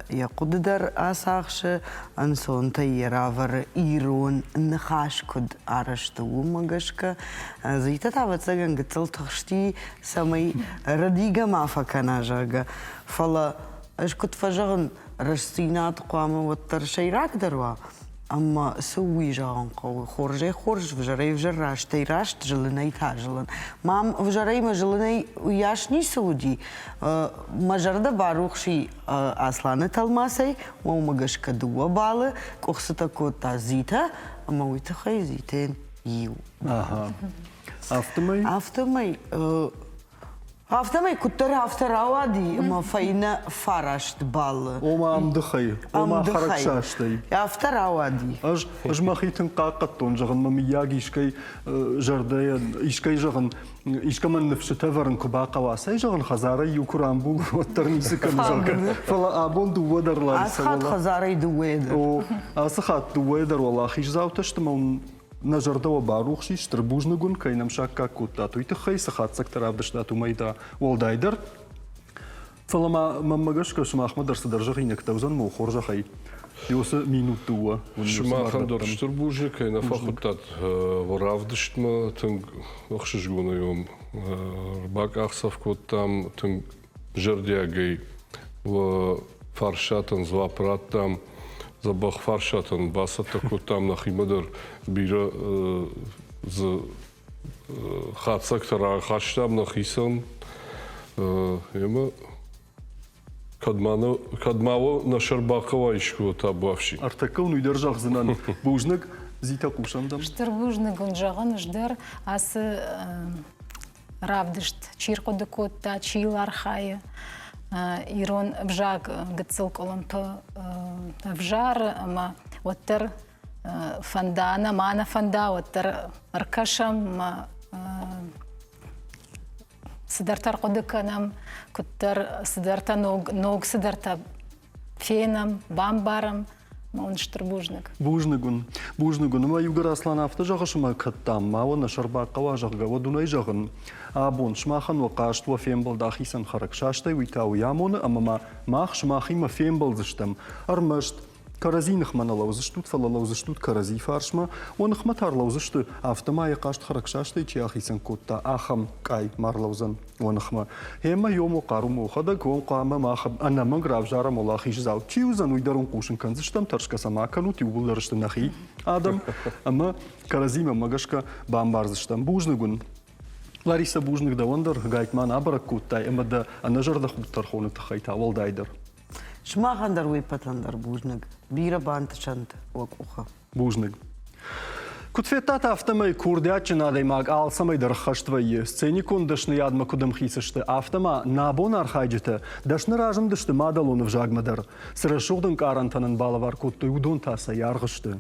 йӕ хъуыды дӕр ацахсы, ӕнцонтӕй йӕ равӕры ирон ныхас куыд арӕзт у, уымӕ гӕсгӕ. Зитӕ та, ӕвӕццӕгӕн, гыццыл тыхсти, цӕмӕй рӕдийгӕ ма фӕкӕна, зӕгъгӕ. Фӕлӕ ӕз куыд фӕзӕгъын, рӕстдзинад хъуамӕ уӕддӕр сӕйрагдӕр уа, ӕмӕ цы уый зӕгъын хъӕуы? Хорзӕй хорз, ӕвзӕрӕй ӕвзӕр, растӕй раст, зылынӕй та зылын. Мам ӕвзӕрӕй мӕ зылынӕй уыйас ницы уыди. Мӕ зӕрдӕ барухс и Асланы тӕлмацӕй, уымӕ гӕсгӕ дыууӕ балы къуыхцытӕ кодта Зитӕ, ӕмӕ уый тыххӕй Зитӕйӕн иу. Афтӕмӕй? Афтӕмӕй Афтӕмӕй куыддӕр афтӕ рауади, ӕмӕ фӕйнӕ фараст баллы. Ома ӕмдыхӕй, ома хӕрӕгсастӕй. Афтӕ рауади. Ӕз, ӕз мӕхи тынг хъахъхъӕдтон, зӕгъын мӕ мыййаг искӕй зӕрдӕйӕн, искӕй зӕгъын, искӕмӕн ныфсытӕ вӕрын куы бахъӕуа, цӕй зӕгъын, хӕдзарӕй иу куы рамбулы, уӕддӕр ницы кӕны, зӕгъгӕ. Фӕлӕ абон дыууӕ дӕр Ацы хатт хӕдзарӕй дыууӕ дӕр. О, ацы хатт дыууӕ дӕр уӕлахиздзаутӕ сты мӕ Нӕ зӕрдӕ уӕ барухс ис, стыр бузныг уын, кӕй нӕм саккаг кодтат, уый тыххӕй, цы хатдзӕгтӕ равдыстат, уымӕй та уӕлдайдӕр. Фӕлӕ ма мӕнмӕ гӕсгӕ сымахмӕ дӕр цыдӕр зӕгъинӕгтӕ уыдзӕн мӕ хорзӕхӕй. Уыцы минут дыууӕ. Сымахӕн дӕр стыр бузныг, кӕй нӕ фӕхуыдтат уӕ равдыстмӕ. Тынг ӕхсызгонӕй уӕм ӕрбакъахдзӕф кодтам, тынг зӕрдиагӕй уӕ фарстатӕн дзуапп радтам, дзӕбӕх фарстатӕн бацӕттӕ кодтам нӕхимӕ дӕр бирӕ дзы хатдзӕгтӕ рахастам нӕхицӕн. Ӕмӕ кӕд ма кӕд ма уӕ нӕ сӕр бахъӕуа искуы табуафси. Ӕртӕккӕ уын уый дӕр зӕгъдзынӕн. Бузныг, Зитӕ, хъусӕм дӕм. Стыр бузныг уын зӕгъын ӕз дӕр ацы равдыст чи рхъуыды кодта, чи йыл архайы, ирон ӕвзаг гыццыл къуылымпы ӕвзары ӕмӕ уӕддӕр фӕнда нӕ ма нӕ фӕнда, уӕддӕр ӕркӕсӕм ӕмӕ цыдӕртӕ ӕрхъуыды кӕнӕм, куыддӕр цыдӕртӕ ног, ног цыдӕртӕ фенӕм, бамбарӕм. Уын стыр бузныг. Бузныг уын. Бузныг уын. Ӕмӕ иугӕр Аслан афтӕ зӕгъыс, ӕмӕ кӕд дам ма уӕ нӕ сӕр бахъӕуа, зӕгъгӕ, уӕд уын ӕй зӕгъын. Абон сымахӕн уӕ хъазт, уӕ фембӕлд ахицӕн хӕрӕгсастӕй, уый та уый амоны, ӕмӕ ма мах сымахимӕ фембӕлдзыстӕм. Ӕрмӕст кӕрӕдзи ныхмӕ нӕ лӕудзыстут, фӕлӕ лӕудзыстут кӕрӕдзи фарсмӕ. Уӕ ныхмӕ та ӕрлӕудзысты, афтӕ ма йӕ хъазт хӕрӕгсастӕй чи ахицӕн кодта, ахӕм къай ма рлӕудзӕн. уӕ ныхмӕ. Гъемӕ йом хъару мохӕдӕг, уым хъуамӕ мах ӕнӕмӕнг равзарӕм уӕлахиздзау. Чи уыдзӕн, уый дӕр уын хъусын кӕндзыстӕм, тӕрсгӕ сӕ ма кӕнут, иууылдӕр сты нӕхи адӕм ӕмӕ кӕрӕдзимӕ мӕ гӕсгӕ бамбардзыстӕм. Бузныг уын. Ларисӕ, бузныг дӕуӕн дӕр, гайтма нӕ абӕрӕг кодтай ӕмӕ дӕ ӕнӕзӕрдӕхудт тӕрхоны тыххӕй та уӕлдайдӕр. Сымахӕн дӕр уый ппӕтӕн дӕр бузныг. Бирӕ бантысӕнт уӕ къухы. Бузныг. Куыд федтат, афтӕмӕй курдиатджын адӕймаг алцӕмӕй дӕр ӕххӕст вӕййы. Сценикон дӕсныйадмӕ куыд ӕмхиц сты, афтӕ ма нӕ абон архайджытӕ дӕсны разындысты мадӕлон ӕвзагмӕ дӕр. Цы рӕсугъд ӕнкъарӕнтӕ нын балӕвар кодтой, уыдон та сӕ аргъ сты.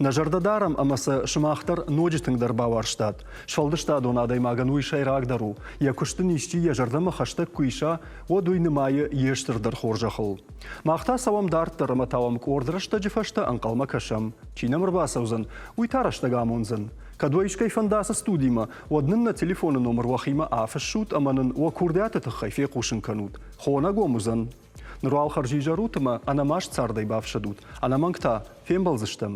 Нӕ зӕрдӕ дарӕм ӕмӕ сӕ сымах дӕр ноджы тынгдӕр бауарзтат. Сфӕлдыстадон адӕймагӕн уый сӕйрагдӕр у. Йӕ куыст ын исчи йӕ зӕрдӕмӕ хӕстӕг куы иса, уӕд уый нымайы йе стырдӕр хорзӕхыл. Мах та цӕуӕм дарддӕр ӕмӕ та уӕм къорд рӕстӕджы фӕстӕ ӕнхъӕлмӕ кӕсӕм. Чи нӕм ӕрбацӕудзӕн, уый та рӕстӕг амондзӕн. Кӕд уӕ искӕй фӕнда ацы студимӕ, уӕд нын нӕ телефоны номыр уӕхимӕ афыссут ӕмӕ нын уӕ курдиаты тыххӕй фехъусын кӕнут. Хонӕг уӕм уыдзӕн. Ныр уал хӕрзизӕр ут ӕмӕ ӕнӕмаст цардӕй бафсӕдут. Ӕнӕмӕнг та фембӕлдзыстӕм.